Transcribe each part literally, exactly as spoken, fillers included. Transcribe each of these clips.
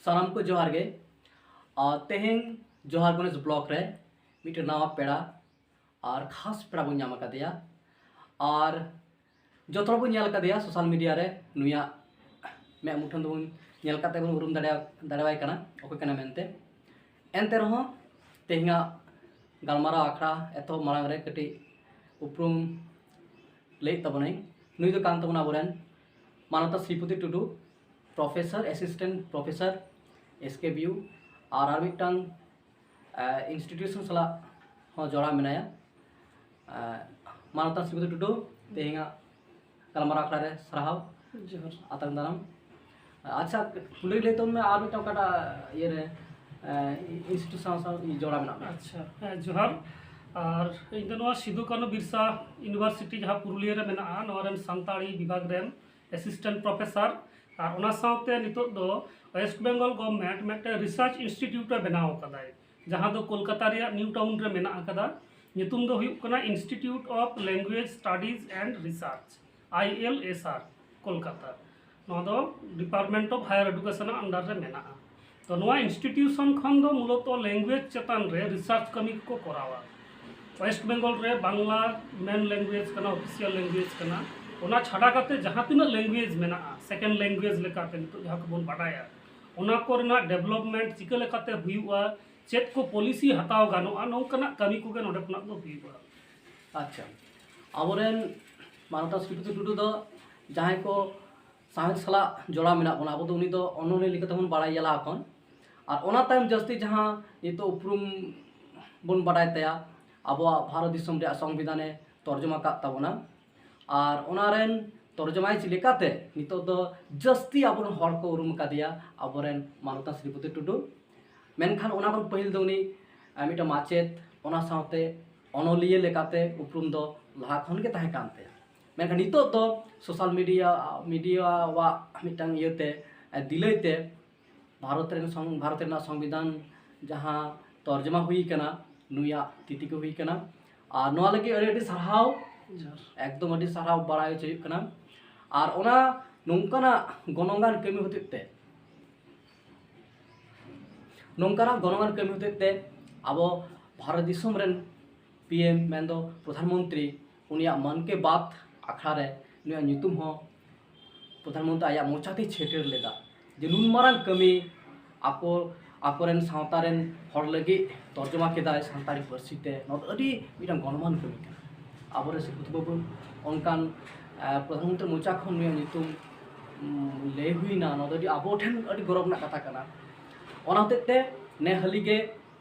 ᱥᱟᱱᱟᱢ ᱠᱚ ᱡᱚᱦᱟᱨ ᱜᱮ᱾ ᱟᱨ ᱛᱮᱦᱮᱧ ᱡᱚᱦᱟᱨ ᱜᱚᱱᱮᱥ ᱵᱞᱚᱠ ᱨᱮ ᱢᱤᱫᱴᱮᱱ ᱱᱟᱣᱟ ᱯᱮᱲᱟ ᱟᱨ ᱠᱷᱟᱥ ᱯᱮᱲᱟ ᱵᱚᱱ ᱧᱟᱢ ᱟᱠᱟᱫᱮᱭᱟ᱾ ᱟᱨ ᱡᱚᱛᱚ ᱦᱚᱲ ᱵᱚᱱ ᱧᱮᱞ ᱟᱠᱟᱫᱮᱭᱟ ᱥᱳᱥᱟᱞ ᱢᱤᱰᱤᱭᱟ ᱨᱮ, ᱱᱩᱭᱟᱜ ᱢᱮᱫ ᱢᱩᱴᱷᱟᱹᱱ ᱫᱚᱵᱚᱱ ᱧᱮᱞ ᱠᱟᱛᱮ ᱵᱚᱱ ᱩᱨᱩᱢ ᱫᱟᱲᱮᱭᱟ-, ᱫᱟᱲᱮᱣᱟᱭ ᱠᱟᱱᱟ ᱚᱠᱚᱭ ᱠᱟᱱᱟ ᱢᱮᱱᱛᱮ᱾ ᱮᱱᱛᱮ ᱨᱮᱦᱚᱸ ᱛᱮᱦᱮᱧᱟᱜ ᱜᱟᱞᱢᱟᱨᱟᱣ ᱟᱠᱷᱲᱟ ᱮᱛᱚᱦᱚᱵ ᱢᱟᱲᱟᱝ ᱨᱮ ᱠᱟᱹᱴᱤᱡ ᱩᱯᱨᱩᱢ ᱞᱟᱹᱭᱮᱫ ᱛᱟᱵᱚᱱᱟᱹᱧ᱾ ᱱᱩᱭ ᱫᱚ ᱠᱟᱱ ᱛᱟᱵᱚᱱᱟ ᱟᱵᱚᱨᱮᱱ ᱢᱟᱱᱚᱛᱟ ᱥᱨᱤᱯᱚᱛᱤ ᱴᱩᱰᱩ, professor, assistant professor, S K B U, ᱟᱨ ᱟᱨ ᱢᱤᱫᱴᱟᱝ ᱤᱱᱥᱴᱤᱴᱤᱭᱩᱥᱚᱱ ᱥᱟᱞᱟᱜ ᱦᱚᱸ ᱡᱚᱲᱟᱣ ᱢᱮᱱᱟᱭᱟ᱾ ᱢᱟᱱᱚᱛᱟᱱ ᱥᱨᱤᱯᱚᱛᱤ ᱴᱩᱰᱩ, ᱛᱮᱦᱮᱧᱟᱜ ᱜᱟᱞᱢᱟᱨᱟᱣ ᱟᱠᱷᱲᱟ ᱨᱮ ᱥᱟᱨᱦᱟᱣ, ᱡᱚᱦᱟᱨ᱾ ᱟᱛᱟᱝ ᱫᱟᱨᱟᱢ᱾ ᱟᱪᱪᱷᱟ, ᱠᱩᱞᱤ ᱞᱟᱹᱭ ᱛᱟᱵᱚᱱ ᱢᱮ, ᱟᱨ ᱢᱤᱫᱴᱟᱝ ᱚᱠᱟᱴᱟᱜ ᱤᱭᱟᱹ ᱨᱮ ᱤᱱᱥᱴᱤᱴᱤᱭᱩᱥᱚᱱ ᱥᱟᱶ ᱡᱚᱲᱟᱣ ᱢᱮᱱᱟᱜ ᱢᱮ? ᱟᱪᱪᱷᱟ, ᱦᱮᱸ, ᱡᱚᱦᱟᱨ᱾ ᱟᱨ ᱤᱧ ᱫᱚ ᱱᱚᱣᱟ ᱥᱤᱫᱩ ᱠᱟᱹᱱᱦᱩ ᱵᱤᱨᱥᱟ ᱤᱭᱩᱱᱤᱵᱷᱟᱨᱥᱤᱴᱤ, ᱡᱟᱦᱟᱸ ᱯᱩᱨᱩᱞᱤᱭᱟᱹ ᱨᱮ ᱢᱮᱱᱟᱜᱼᱟ, ᱱᱚᱣᱟ ᱨᱮᱱ ᱥᱟᱱᱛᱟᱲᱤ ᱵᱤᱵᱷᱟᱜᱽ ᱨᱮᱱ ᱮᱥᱤᱥᱴᱮᱱᱴ ᱯᱨᱚᱯᱷᱮᱥᱚᱨ᱾ ᱟᱨ ᱚᱱᱟ ᱥᱟᱶᱛᱮ ᱱᱤᱛᱚᱜ ᱫᱚ ᱳᱭᱮᱥᱴ ᱵᱮᱝᱜᱚᱞ ᱜᱚᱵᱷᱢᱮᱱᱴ ᱢᱤᱫᱴᱮᱱ ᱨᱤᱥᱟᱨᱪ ᱤᱱᱥᱴᱤᱴᱤᱭᱩᱴ ᱮ ᱵᱮᱱᱟᱣ ᱟᱠᱟᱫᱟᱭ, ᱡᱟᱦᱟᱸ ᱫᱚ ᱠᱳᱞᱠᱟᱛᱟ ᱨᱮᱭᱟᱜ ᱱᱤᱭᱩ ᱴᱟᱣᱩᱱ ᱨᱮ ᱢᱮᱱᱟᱜ ᱟᱠᱟᱫᱟ᱾ ᱧᱩᱛᱩᱢ ᱫᱚ ᱦᱩᱭᱩᱜ ᱠᱟᱱᱟ Institute of Language Studies and Research, I L S R, Kolkata. ᱱᱚᱣᱟ ᱫᱚ ᱰᱤᱯᱟᱨᱴᱢᱮᱱᱴ ᱚᱯᱷ ᱦᱟᱭᱟᱨ ᱮᱰᱩᱠᱮᱥᱚᱱ ᱟᱜ ᱟᱱᱰᱟᱨ ᱨᱮ ᱢᱮᱱᱟᱜᱼᱟ᱾ ᱛᱚ, ᱱᱚᱣᱟ ᱤᱱᱥᱴᱤᱴᱤᱭᱩᱥᱚᱱ ᱠᱷᱚᱱ ᱫᱚ ᱢᱩᱞᱚᱛᱚ ᱞᱮᱝᱜᱩᱭᱮᱡᱽ ᱪᱮᱛᱟᱱ ᱨᱮ ᱨᱤᱥᱟᱨᱪ ᱠᱟᱹᱢᱤ ᱠᱚᱠᱚ ᱠᱚᱨᱟᱣᱟ᱾ ᱳᱭᱮᱥᱴ ᱵᱮᱝᱜᱚᱞ ᱨᱮ ᱵᱟᱝᱞᱟ ᱢᱮᱱ ᱞᱮᱝᱜᱩᱭᱮᱡᱽ ᱠᱟᱱᱟ, ᱚᱯᱷᱤᱥᱤᱭᱟᱞ ᱞᱮᱝᱜᱩᱭᱮᱡᱽ ᱠᱟᱱᱟ᱾ ᱚᱱᱟ ᱪᱷᱟᱰᱟ ᱠᱟᱛᱮ ᱡᱟᱦᱟᱸ ᱛᱤᱱᱟᱹᱜ ᱞᱮᱝᱜᱩᱭᱮᱡᱽ ᱢᱮᱱᱟᱜᱼᱟ, ᱥᱮᱠᱮᱱᱰ ᱞᱮᱝᱜᱩᱭᱮᱡᱽ ᱞᱮᱠᱟᱛᱮ ᱱᱤᱛᱚᱜ ᱡᱟᱦᱟᱸ ᱠᱚᱵᱚᱱ ᱵᱟᱰᱟᱭᱟ, ᱚᱱᱟ ᱠᱚᱨᱮᱱᱟᱜ ᱰᱮᱵᱷᱞᱚᱯᱢᱮᱱᱴ ᱪᱤᱠᱟᱹ ᱞᱮᱠᱟᱛᱮ ᱦᱩᱭᱩᱜᱼᱟ, ᱪᱮᱫ ᱠᱚ ᱯᱚᱞᱤᱥᱤ ᱦᱟᱛᱟᱣ ᱜᱟᱱᱚᱜᱼᱟ, ᱱᱚᱝᱠᱟᱱᱟᱜ ᱠᱟᱹᱢᱤ ᱠᱚᱜᱮ ᱱᱚᱰᱮ ᱠᱷᱚᱱᱟᱜ ᱫᱚ ᱦᱩᱭᱩᱜᱼᱟ᱾ ᱟᱪᱪᱷᱟ, ᱟᱵᱚᱨᱮᱱ ᱢᱟᱱᱚᱛᱟᱱ ᱥᱨᱤᱯᱚᱛᱤ ᱴᱩᱰᱩ ᱫᱚ ᱡᱟᱦᱟᱸᱭ ᱠᱚ ᱥᱟᱶᱦᱮᱫ ᱥᱟᱞᱟᱜ ᱡᱚᱲᱟᱣ ᱢᱮᱱᱟᱜ ᱵᱚᱱᱟ, ᱟᱵᱚ ᱫᱚ ᱩᱱᱤ ᱫᱚ ᱚᱱᱚᱞᱤᱭᱟᱹ ᱞᱮᱠᱟᱛᱮ ᱵᱚᱱ ᱵᱟᱲᱟᱭᱟ ᱞᱟᱦᱟ ᱠᱷᱚᱱ᱾ ᱟᱨ ᱚᱱᱟ ᱛᱟᱭᱚᱢ ᱡᱟᱹᱥᱛᱤ ᱡᱟᱦᱟᱸ ᱱᱤᱛᱚᱜ ᱩᱯᱨᱩᱢ ᱵᱚᱱ ᱵᱟᱰᱟᱭ ᱛᱟᱭᱟ, ᱟᱵᱚᱣᱟᱜ ᱵᱷᱟᱨᱚᱛ ᱫᱤᱥᱚᱢ ᱨᱮᱭᱟᱜ ᱥᱚᱝᱵᱤᱫᱷᱟᱱᱮ ᱛᱚᱨᱡᱚᱢᱟ ᱟᱠᱟᱫ ᱛᱟᱵᱚᱱᱟ᱾ ᱟᱨ ᱚᱱᱟ ᱨᱮᱱ ᱛᱚᱨᱡᱚᱢᱟᱭᱤᱡ ᱞᱮᱠᱟᱛᱮ ᱱᱤᱛᱚᱜ ᱫᱚ ᱡᱟᱹᱥᱛᱤ ᱟᱵᱚᱨᱮᱱ ᱦᱚᱲ ᱠᱚ ᱩᱨᱩᱢ ᱟᱠᱟᱫᱮᱭᱟ, ᱟᱵᱚᱨᱮᱱ ᱢᱟᱱᱚᱛᱟᱱ ᱥᱨᱤᱯᱚᱛᱤ ᱴᱩᱰᱩ᱾ ᱢᱮᱱᱠᱷᱟᱱ ᱚᱱᱟ ᱠᱷᱚᱱ ᱯᱟᱹᱦᱤᱞ ᱫᱚ ᱩᱱᱤ, ᱟᱨ ᱢᱤᱫᱴᱟᱝ ᱢᱟᱪᱮᱫ, ᱚᱱᱟ ᱥᱟᱶᱛᱮ ᱚᱱᱚᱞᱤᱭᱟᱹ ᱞᱮᱠᱟᱛᱮ ᱩᱯᱨᱩᱢ ᱫᱚ ᱞᱟᱦᱟ ᱠᱷᱚᱱ ᱜᱮ ᱛᱟᱦᱮᱸ ᱠᱟᱱ ᱛᱟᱭᱟ᱾ ᱢᱮᱱᱠᱷᱟᱱ ᱱᱤᱛᱚᱜ ᱫᱚ ᱥᱳᱥᱟᱞ ᱢᱤᱰᱤᱭᱟ, ᱢᱤᱰᱤᱭᱟᱣᱟᱜ ᱢᱤᱫᱴᱟᱝ ᱤᱭᱟᱹᱛᱮ, ᱫᱤᱞᱟᱹᱭ ᱛᱮ ᱵᱷᱟᱨᱚᱛ ᱨᱮᱱ ᱥᱚᱝ-, ᱵᱷᱟᱨᱚᱛ ᱨᱮᱱᱟᱜ ᱥᱚᱝᱵᱤᱫᱷᱟᱱ ᱡᱟᱦᱟᱸ ᱛᱚᱨᱡᱚᱢᱟ ᱦᱩᱭ ᱠᱟᱱᱟ, ᱱᱩᱭᱟᱜ ᱛᱤ ᱛᱮᱜᱮ ᱦᱩᱭ ᱠᱟᱱᱟ᱾ ᱟᱨ ᱱᱚᱣᱟ ᱞᱟᱹᱜᱤᱫ ᱟᱹᱰᱤ ᱟᱹᱰᱤ ᱥᱟᱨᱦᱟᱣ, ᱡᱚᱦᱟᱨ᱾ ᱮᱠᱫᱚᱢ ᱟᱹᱰᱤ ᱥᱟᱨᱦᱟᱣ ᱵᱟᱲᱟᱭ ᱦᱚᱪᱚ ᱦᱩᱭᱩᱜ ᱠᱟᱱᱟ᱾ ᱟᱨ ᱚᱱᱟ ᱱᱚᱝᱠᱟᱱᱟᱜ ᱜᱚᱱᱚᱝᱟᱱ ᱠᱟᱹᱢᱤ ᱦᱚᱛᱮᱡ ᱛᱮ ᱱᱚᱝᱠᱟᱱᱟᱜ ᱜᱚᱱᱚᱝᱟᱱ ᱠᱟᱹᱢᱤ ᱦᱚᱛᱮᱡ ᱛᱮ ᱟᱵᱚ ᱵᱷᱟᱨᱚᱛ ᱫᱤᱥᱚᱢ ᱨᱮᱱ ᱯᱤ ᱮᱢ ᱢᱮᱱᱫᱚ ᱯᱨᱚᱫᱷᱟᱱ ᱢᱚᱱᱛᱨᱤ ᱩᱱᱤᱭᱟᱜ ᱢᱚᱱ ᱠᱤ ᱵᱟᱛ ᱟᱠᱷᱲᱟ ᱨᱮ ᱱᱩᱭᱟᱜ ᱧᱩᱛᱩᱢ ᱦᱚᱸ ᱯᱨᱚᱫᱷᱟᱱ ᱢᱚᱱᱛᱨᱤ ᱟᱭᱟᱜ ᱢᱚᱪᱟᱛᱮᱭ ᱪᱷᱟᱹᱴᱭᱟᱹᱨ ᱞᱮᱫᱟ ᱡᱮ ᱱᱩᱱ ᱢᱟᱨᱟᱝ ᱠᱟᱹᱢᱤ ᱟᱠᱚ ᱟᱠᱚᱨᱮᱱ ᱥᱟᱶᱛᱟ ᱨᱮᱱ ᱦᱚᱲ ᱞᱟᱹᱜᱤᱫ ᱛᱚᱨᱡᱚᱢᱟ ᱠᱮᱫᱟᱭ ᱥᱟᱱᱛᱟᱲᱤ ᱯᱟᱹᱨᱥᱤ ᱛᱮ᱾ ᱱᱚᱣᱟ ᱫᱚ ᱟᱹᱰᱤ ᱢᱤᱫᱴᱟᱝ ᱜᱚᱱᱚᱝᱟᱱ ᱠᱟᱹᱢᱤ ᱠᱟᱱᱟ᱾ ᱟᱵᱚᱨᱮᱱ ᱥᱨᱤᱯᱚᱛᱤ ᱵᱟᱹᱵᱩ ᱚᱱᱠᱟᱱ ᱟᱸ, ᱯᱨᱚᱫᱷᱟᱱ ᱢᱚᱱᱛᱨᱤ ᱢᱚᱪᱟ ᱠᱷᱚᱱ ᱱᱩᱭᱟᱜ ᱧᱩᱛᱩᱢ ᱩᱢ, ᱞᱟᱹᱭ ᱦᱩᱭᱱᱟ, ᱱᱚᱣᱟ ᱫᱚ ᱟᱹᱰᱤ ᱟᱵᱚ ᱴᱷᱮᱱ ᱟᱹᱰᱤ ᱜᱚᱨᱚᱵᱽ ᱨᱮᱱᱟᱜ ᱠᱟᱛᱷᱟ ᱠᱟᱱᱟ᱾ ᱚᱱᱟ ᱦᱚᱛᱮᱡ ᱛᱮ ᱱᱮ ᱦᱟᱹᱞᱤ ᱜᱮ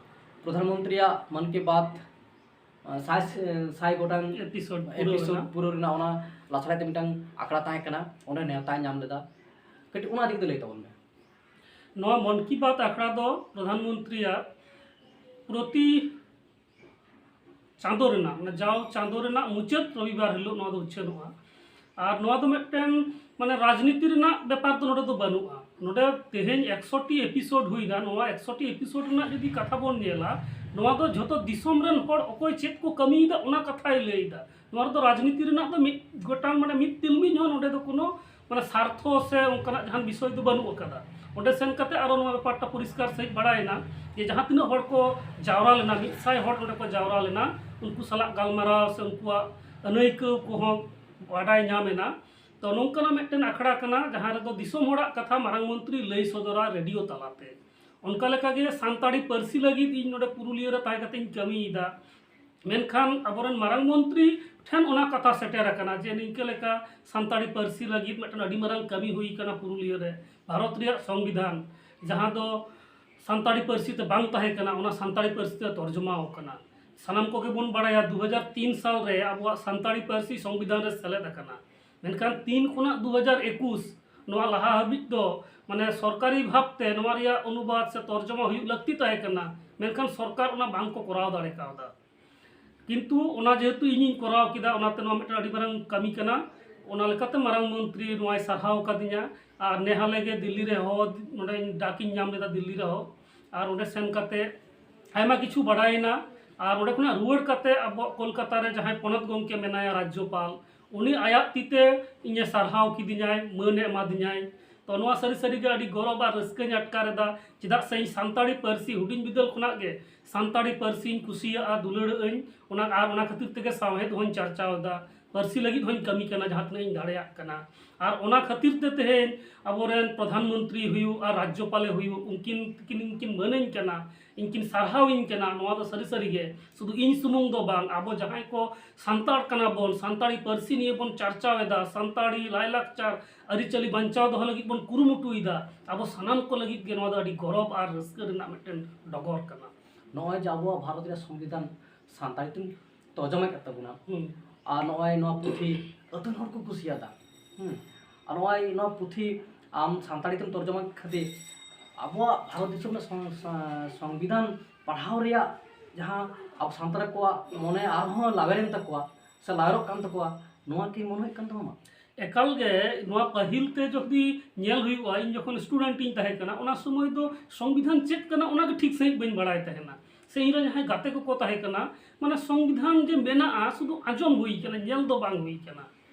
ᱯᱨᱚᱫᱷᱟᱱ ᱢᱚᱱᱛᱨᱤᱭᱟᱜ ᱢᱚᱱ ᱠᱤ ᱵᱟᱛ ᱟᱸ, ᱥᱟᱭ ᱥᱟᱭ ᱜᱚᱴᱟᱝ ᱮᱯᱤᱥᱳᱰ ᱯᱩᱨᱟᱹᱣ ᱮᱯᱤᱥᱳᱰ ᱮᱱᱟ᱾ ᱯᱩᱨᱟᱹᱣ ᱨᱮᱱᱟᱜ ᱚᱱᱟ ᱞᱟᱥᱟᱲᱦᱮᱫ ᱛᱮ ᱢᱤᱫᱴᱟᱝ ᱟᱠᱷᱲᱟ ᱛᱟᱦᱮᱸ ᱠᱟᱱᱟ, ᱚᱸᱰᱮ ᱱᱮᱣᱛᱟ ᱧᱟᱢ ᱞᱮᱫᱟ᱾ ᱠᱟᱹᱴᱤᱡ ᱚᱱᱟ ᱤᱫᱤ ᱠᱟᱛᱮ ᱞᱟᱹᱭ ᱛᱟᱵᱚᱱ ᱢᱮ᱾ ᱱᱚᱣᱟ ᱢᱚᱱ ᱠᱤ ᱵᱟᱛ ᱟᱠᱷᱲᱟ ᱫᱚ ᱯᱨᱚᱫᱷᱟᱱ ᱢᱚᱱᱛᱨᱤᱭᱟᱜ ᱯᱨᱚᱛᱤ ᱪᱟᱸᱫᱳ ᱨᱮᱱᱟᱜ, ᱢᱟᱱᱮ ᱡᱟᱣ ᱪᱟᱸᱫᱳ ᱨᱮᱱᱟᱜ ᱢᱩᱪᱟᱹᱫ ᱨᱚᱵᱤᱵᱟᱨ ᱦᱤᱞᱳᱜ ᱱᱚᱣᱟ ᱫᱚ ᱩᱪᱷᱟᱹᱱᱚᱜᱼᱟ᱾ ᱟᱨ ᱱᱚᱣᱟ ᱫᱚ ᱢᱤᱫᱴᱮᱱ ᱢᱟᱱᱮ ᱨᱟᱡᱽᱱᱤᱛᱤ ᱨᱮᱱᱟᱜ ᱵᱮᱯᱟᱨ ᱫᱚ ᱱᱚᱰᱮ ᱫᱚ ᱵᱟᱹᱱᱩᱜᱼᱟ᱾ ᱱᱚᱰᱮ ᱛᱮᱦᱮᱧ ᱮᱠᱥᱚ ᱴᱤ ᱮᱯᱤᱥᱳᱰ ᱦᱩᱭᱱᱟ, ᱱᱚᱣᱟ ᱮᱠᱥᱚ ᱴᱤ ᱮᱯᱤᱥᱳᱰ ᱨᱮᱱᱟᱜ ᱡᱩᱫᱤ ᱠᱟᱛᱷᱟ ᱵᱚᱱ ᱧᱮᱞᱟ, ᱱᱚᱣᱟ ᱫᱚ ᱡᱷᱚᱛᱚ ᱫᱤᱥᱚᱢ ᱨᱮᱱ ᱦᱚᱲ ᱚᱠᱚᱭ ᱪᱮᱫ ᱠᱚ ᱠᱟᱹᱢᱤᱭᱮᱫᱟ ᱚᱱᱟ ᱠᱟᱛᱷᱟᱭ ᱞᱟᱹᱭᱫᱟ᱾ ᱱᱚᱣᱟ ᱨᱮᱫᱚ ᱨᱟᱡᱽᱱᱤᱛᱤ ᱨᱮᱱᱟᱜ ᱫᱚ ᱢᱤᱫ ᱜᱚᱴᱟᱝ ᱢᱟᱱᱮ ᱢᱤᱫ ᱛᱤᱞᱢᱤᱧ ᱦᱚᱸ ᱱᱚᱰᱮ ᱫᱚ ᱠᱳᱱᱳ ᱢᱟᱱᱮ ᱥᱟᱨᱛᱷᱚ ᱥᱮ ᱚᱱᱠᱟᱱᱟᱜ ᱡᱟᱦᱟᱱ ᱵᱤᱥᱚᱭ ᱫᱚ ᱵᱟᱹᱱᱩᱜ ᱟᱠᱟᱫᱟ᱾ ᱚᱸᱰᱮ ᱥᱮᱱ ᱠᱟᱛᱮ ᱟᱨᱚ ᱱᱚᱣᱟ ᱵᱮᱯᱟᱨ ᱴᱟ ᱯᱚᱨᱤᱥᱠᱟᱨ ᱥᱟᱺᱦᱤᱡ ᱵᱟᱲᱟᱭᱮᱱᱟ ᱡᱮ ᱡᱟᱦᱟᱸ ᱛᱤᱱᱟᱹᱜ ᱦᱚᱲ ᱠᱚ ᱡᱟᱣᱨᱟ ᱞᱮᱱᱟ, ᱢᱤᱫ ᱥᱟᱭ ᱦᱚᱲ ᱱᱚᱰᱮ ᱠᱚ ᱡᱟᱣᱨᱟ ᱞᱮᱱᱟ, ᱩᱱᱠᱩ ᱥᱟᱞᱟᱜ ᱜᱟᱞᱢᱟᱨᱟᱣ ᱥᱮ ᱩᱱᱠᱩᱣᱟᱜ ᱟᱹᱱᱟᱹᱭᱠᱟᱹᱣ ᱠᱚᱦᱚᱸ ᱵᱟᱰᱟᱭ ᱧᱟᱢ ᱮᱱᱟ᱾ ᱛᱚ ᱱᱚᱝᱠᱟᱱᱟᱜ ᱢᱤᱫᱴᱮᱱ ᱟᱠᱷᱲᱟ ᱠᱟᱱᱟ ᱡᱟᱦᱟᱸ ᱨᱮᱫᱚ ᱫᱤᱥᱚᱢ ᱦᱚᱲᱟᱜ ᱠᱟᱛᱷᱟ ᱢᱟᱨᱟᱝ ᱢᱚᱱᱛᱨᱤ ᱞᱟᱹᱭ ᱥᱚᱫᱚᱨᱟ ᱨᱮᱰᱤᱭᱳ ᱛᱟᱞᱟᱛᱮ᱾ ᱚᱱᱠᱟ ᱞᱮᱠᱟᱜᱮ ᱥᱟᱱᱛᱟᱲᱤ ᱯᱟᱹᱨᱥᱤ ᱞᱟᱹᱜᱤᱫ ᱤᱧ ᱱᱚᱰᱮ ᱯᱩᱨᱩᱞᱤᱭᱟᱹ ᱨᱮ ᱛᱟᱦᱮᱸ ᱠᱟᱛᱮ ᱤᱧ ᱠᱟᱹᱢᱤᱭᱮᱫᱟ᱾ ᱢᱮᱱᱠᱷᱟᱱ ᱟᱵᱚᱨᱮᱱ ᱢᱟᱨᱟᱝ ᱢᱚᱱᱛᱨᱤ ᱴᱷᱮᱱ ᱚᱱᱟ ᱠᱟᱛᱷᱟ ᱥᱮᱴᱮᱨ ᱟᱠᱟᱱᱟ ᱡᱮ ᱱᱤᱝᱠᱟᱹ ᱞᱮᱠᱟ ᱥᱟᱱᱛᱟᱲᱤ ᱯᱟᱹᱨᱥᱤ ᱞᱟᱹᱜᱤᱫ ᱢᱤᱫᱴᱮᱱ ᱟᱹᱰᱤ ᱢᱟᱨᱟᱝ ᱠᱟᱹᱢᱤ ᱦᱩᱭ ᱟᱠᱟᱱᱟ ᱯᱩᱨᱩᱞᱤᱭᱟᱹ ᱨᱮ᱾ ᱵᱷᱟᱨᱚᱛ ᱨᱮᱭᱟᱜ ᱥᱚᱝᱵᱤᱫᱷᱟᱱ, ᱡᱟᱦᱟᱸ ᱫᱚ ᱥᱟᱱᱛᱟᱲᱤ ᱯᱟᱹᱨᱥᱤ ᱛᱮ ᱵᱟᱝ ᱛᱟᱦᱮᱸ ᱠᱟᱱᱟ, ᱚᱱᱟ ᱥᱟᱱᱛᱟᱲᱤ ᱯᱟᱹᱨᱥᱤ ᱛᱮ ᱛᱚᱨᱡᱚᱢᱟ ᱟᱠᱟᱱᱟ᱾ ᱥᱟᱱᱟᱢ ᱠᱚᱜᱮ ᱵᱚᱱ ᱵᱟᱲᱟᱭᱟ, ᱫᱩ ᱦᱟᱡᱟᱨ ᱛᱤᱱ ᱥᱟᱞ ᱨᱮ ᱟᱵᱚᱣᱟᱜ ᱥᱟᱱᱛᱟᱲᱤ ᱯᱟᱹᱨᱥᱤ ᱥᱚᱝᱵᱤᱫᱷᱟᱱ ᱨᱮ ᱥᱮᱞᱮᱫ ᱟᱠᱟᱱᱟ᱾ ᱢᱮᱱᱠᱷᱟᱱ ᱛᱤᱱ ᱠᱷᱚᱱᱟᱜ ᱫᱩ ᱦᱟᱡᱟᱨ ᱮᱠᱩᱥ ᱱᱚᱣᱟ ᱞᱟᱦᱟ ᱦᱟᱹᱵᱤᱡ ᱫᱚ ᱢᱟᱱᱮ ᱥᱚᱨᱠᱟᱨᱤ ᱵᱷᱟᱵᱽᱛᱮ ᱱᱚᱣᱟ ᱨᱮᱭᱟᱜ ᱚᱱᱩᱵᱟᱫ ᱥᱮ ᱛᱚᱨᱡᱚᱢᱟ ᱦᱩᱭᱩᱜ ᱞᱟᱹᱠᱛᱤ ᱛᱟᱦᱮᱸ ᱠᱟᱱᱟ, ᱢᱮᱱᱠᱷᱟᱱ ᱥᱚᱨᱠᱟᱨ ᱚᱱᱟ ᱵᱟᱝ ᱠᱚ ᱠᱚᱨᱟᱣ ᱫᱟᱲᱮ ᱠᱟᱣᱫᱟ᱾ ᱠᱤᱱᱛᱩ ᱚᱱᱟ ᱡᱮᱦᱮᱛᱩ ᱤᱧᱤᱧ ᱠᱚᱨᱟᱣ ᱠᱮᱫᱟ, ᱚᱱᱟᱛᱮ ᱱᱚᱣᱟ ᱢᱤᱫᱴᱮᱱ ᱟᱹᱰᱤ ᱢᱟᱨᱟᱝ ᱠᱟᱹᱢᱤ ᱠᱟᱱᱟ᱾ ᱚᱱᱟ ᱞᱮᱠᱟᱛᱮ ᱢᱟᱨᱟᱝ ᱢᱚᱱᱛᱨᱤ ᱱᱚᱣᱟᱭ ᱥᱟᱨᱦᱟᱣ ᱠᱟᱫᱤᱧᱟ᱾ ᱟᱨ ᱱᱮ ᱦᱟᱞᱮ ᱜᱮ ᱫᱤᱞᱞᱤ ᱨᱮᱦᱚᱸ ᱱᱚᱰᱮ ᱰᱟᱠᱤᱧ ᱧᱟᱢ ᱞᱮᱫᱟ, ᱫᱤᱞᱞᱤ ᱨᱮᱦᱚᱸ᱾ ᱟᱨ ᱚᱸᱰᱮ ᱥᱮᱱ ᱠᱟᱛᱮ ᱟᱭᱢᱟ ᱠᱤᱪᱷᱩ ᱵᱟᱰᱟᱭᱮᱱᱟ᱾ ᱟᱨ ᱚᱸᱰᱮ ᱠᱷᱚᱱᱟᱜ ᱨᱩᱣᱟᱹᱲ ᱠᱟᱛᱮ ᱟᱵᱚᱣᱟᱜ ᱠᱳᱞᱠᱟᱛᱟ ᱨᱮ ᱡᱟᱦᱟᱸᱭ ᱯᱚᱱᱚᱛ ᱜᱚᱢᱠᱮ ᱢᱮᱱᱟᱭᱟ, ᱨᱟᱡᱽᱡᱚᱯᱟᱞ, ᱩᱱᱤ ᱟᱭᱟᱜ ᱛᱤᱛᱮ ᱤᱧᱮ ᱥᱟᱨᱦᱟᱣ ᱠᱤᱫᱤᱧᱟᱭ, ᱢᱟᱹᱱᱮ ᱮᱢᱟᱫᱤᱧᱟᱭ᱾ ᱛᱚ, ᱱᱚᱣᱟ ᱥᱟᱹᱨᱤ ᱥᱟᱹᱨᱤ ᱜᱮ ᱟᱹᱰᱤ ᱜᱚᱨᱚᱵᱽ ᱟᱨ ᱨᱟᱹᱥᱠᱟᱹᱧ ᱟᱴᱠᱟᱨ ᱮᱫᱟ᱾ ᱪᱮᱫᱟᱜ ᱥᱮ ᱤᱧ ᱥᱟᱱᱛᱟᱲᱤ ᱯᱟᱹᱨᱥᱤ ᱦᱩᱰᱤᱧ ᱵᱤᱫᱟᱹᱞ ᱠᱷᱚᱱᱟᱜ ᱜᱮ ᱥᱟᱱᱛᱟᱲᱤ ᱯᱟᱹᱨᱥᱤᱧ ᱠᱩᱥᱤᱭᱟᱜᱼᱟ, ᱫᱩᱞᱟᱹᱲᱟᱹᱜ ᱟᱹᱧ, ᱚᱱᱟ, ᱟᱨ ᱚᱱᱟ ᱠᱷᱟᱹᱛᱤᱨ ᱛᱮᱜᱮ ᱥᱟᱶᱦᱮᱫ ᱦᱚᱸᱧ ᱪᱟᱨᱪᱟᱣ ᱮᱫᱟ, ᱯᱟᱹᱨᱥᱤ ᱞᱟᱹᱜᱤᱫ ᱦᱚᱸᱧ ᱠᱟᱹᱢᱤ ᱠᱟᱱᱟ ᱡᱟᱦᱟᱸ ᱛᱤᱱᱟᱹᱜ ᱤᱧ ᱫᱟᱲᱮᱭᱟᱜ ᱠᱟᱱᱟ᱾ ᱟᱨ ᱚᱱᱟ ᱠᱷᱟᱹᱛᱤᱨ ᱛᱮ ᱛᱮᱦᱮᱧ ᱟᱵᱚᱨᱮᱱ ᱯᱨᱚᱫᱷᱟᱱ ᱢᱚᱱᱛᱨᱤ ᱦᱩᱭᱩᱜ ᱟᱨ ᱨᱟᱡᱽᱡᱚᱯᱟᱞᱮ ᱦᱩᱭᱩᱜ, ᱩᱱᱠᱤᱱ ᱛᱤᱠᱤᱱ ᱤᱧ ᱠᱤᱱ ᱢᱟᱹᱱᱟᱹᱧ ᱠᱟᱱᱟ, ᱤᱧ ᱠᱤᱱ ᱥᱟᱨᱦᱟᱣᱤᱧ ᱠᱟᱱᱟ᱾ ᱱᱚᱣᱟ ᱫᱚ ᱥᱟᱹᱨᱤ ᱥᱟᱹᱨᱤ ᱜᱮ ᱥᱩᱫᱷᱩ ᱤᱧ ᱥᱩᱢᱩᱝ ᱫᱚ ᱵᱟᱝ, ᱟᱵᱚ ᱡᱟᱦᱟᱸᱭ ᱠᱚ ᱥᱟᱱᱛᱟᱲ ᱠᱟᱱᱟ ᱵᱚᱱ, ᱥᱟᱱᱛᱟᱲᱤ ᱯᱟᱹᱨᱥᱤ ᱱᱤᱭᱮ ᱵᱚᱱ ᱪᱟᱨᱪᱟᱣ ᱮᱫᱟ, ᱥᱟᱱᱛᱟᱲᱤ ᱞᱟᱭᱼᱞᱟᱠᱪᱟᱨ ᱟᱹᱨᱤᱪᱟᱹᱞᱤ ᱵᱟᱧᱪᱟᱣ ᱫᱚᱦᱚ ᱞᱟᱹᱜᱤᱫ ᱵᱚᱱ ᱠᱩᱨᱩᱢᱩᱴᱩᱭᱮᱫᱟ, ᱟᱵᱚ ᱥᱟᱱᱟᱢ ᱠᱚ ᱞᱟᱹᱜᱤᱫ ᱜᱮ ᱱᱚᱣᱟ ᱫᱚ ᱟᱹᱰᱤ ᱜᱚᱨᱚᱵᱽ ᱟᱨ ᱨᱟᱹᱥᱠᱟᱹ ᱨᱮᱱᱟᱜ ᱢᱤᱫᱴᱮᱱ ᱰᱚᱜᱚᱨ ᱠᱟᱱᱟ᱾ ᱱᱚᱜᱼᱚᱭ ᱡᱮ ᱟᱵᱚᱣᱟᱜ ᱵᱷᱟᱨᱚᱛ ᱨᱮᱭᱟᱜ ᱥᱚᱝᱵᱤᱫᱷᱟᱱ ᱥᱟᱱᱛᱟᱲᱤ ᱛᱮᱢ ᱛᱚᱨᱡᱚᱢᱟ ᱠᱮᱫ ᱛᱟᱵᱚᱱᱟ, ᱦᱩᱸ᱾ ᱟᱨ ᱱᱚᱜᱼᱚᱭ ᱱᱚᱣᱟ ᱯᱩᱛᱷᱤ ᱟᱹᱛᱷᱟᱹᱱ ᱦᱚᱲ ᱠᱚ ᱠᱩᱥᱤᱭᱟᱫᱟ, ᱦᱩᱸ᱾ ᱟᱨ ᱱᱚᱜᱼᱚᱭ ᱱᱚᱣᱟ ᱯᱩᱛᱷᱤ ᱟᱢ ᱥᱟᱱᱛᱟᱲᱤ ᱛᱮᱢ ᱛᱚᱨᱡᱚᱢᱟ ᱠᱷᱟᱹᱛᱤᱨ ᱟᱵᱚᱣᱟᱜ ᱵᱷᱟᱨᱚᱛ ᱫᱤᱥᱚᱢ ᱨᱮᱱᱟᱜ ᱥᱚᱝ-, ᱥᱟ-, ᱥᱚᱝᱵᱤᱫᱷᱟᱱ ᱯᱟᱲᱦᱟᱣ ᱨᱮᱭᱟᱜ ᱡᱟᱦᱟᱸ ᱟᱵᱚ ᱥᱟᱱᱛᱟᱲ ᱠᱚᱣᱟᱜ ᱢᱚᱱᱮ ᱟᱨᱦᱚᱸ ᱞᱟᱣᱮᱨᱮᱱ ᱛᱟᱠᱚᱣᱟ ᱥᱮ ᱞᱟᱣᱮᱨᱚᱜ ᱠᱟᱱ ᱛᱟᱠᱚᱣᱟ, ᱱᱚᱣᱟ ᱠᱤ ᱢᱚᱱᱮ ᱦᱩᱭᱩᱜ ᱠᱟᱱ ᱛᱟᱢᱟ? ᱮᱠᱟᱞ ᱜᱮ, ᱱᱚᱣᱟ ᱯᱟᱹᱦᱤᱞ ᱛᱮ ᱡᱩᱫᱤ ᱧᱮᱞ ᱦᱩᱭᱩᱜᱼᱟ, ᱤᱧ ᱡᱚᱠᱷᱚᱱ student ᱤᱧ ᱛᱟᱦᱮᱸ ᱠᱟᱱᱟ, ᱚᱱᱟ ᱥᱚᱢᱚᱭ ᱫᱚ ᱥᱚᱝᱵᱤᱫᱷᱟᱱ ᱪᱮᱫ ᱠᱟᱱᱟ ᱚᱱᱟ ᱜᱮ ᱴᱷᱤᱠ ᱥᱟᱺᱦᱤᱡ ᱵᱟᱹᱧ ᱵᱟᱲᱟᱭ ᱛᱟᱦᱮᱱᱟ, ᱥᱮ ᱤᱧ ᱨᱮᱱ ᱡᱟᱦᱟᱸᱭ ᱜᱟᱛᱮ ᱠᱚᱠᱚ ᱛᱟᱦᱮᱸ ᱠᱟᱱᱟ, ᱢᱟᱱᱮ ᱥᱚᱝᱵᱤᱫᱷᱟᱱ ᱡᱮ ᱢᱮᱱᱟᱜᱼᱟ ᱥᱩᱫᱷᱩ ᱟᱸᱡᱚᱢ ᱦᱩᱭ ᱠᱟᱱᱟ, ᱧᱮᱞ ᱫᱚ ᱵᱟᱝ ᱦᱩᱭ ᱠᱟᱱᱟ᱾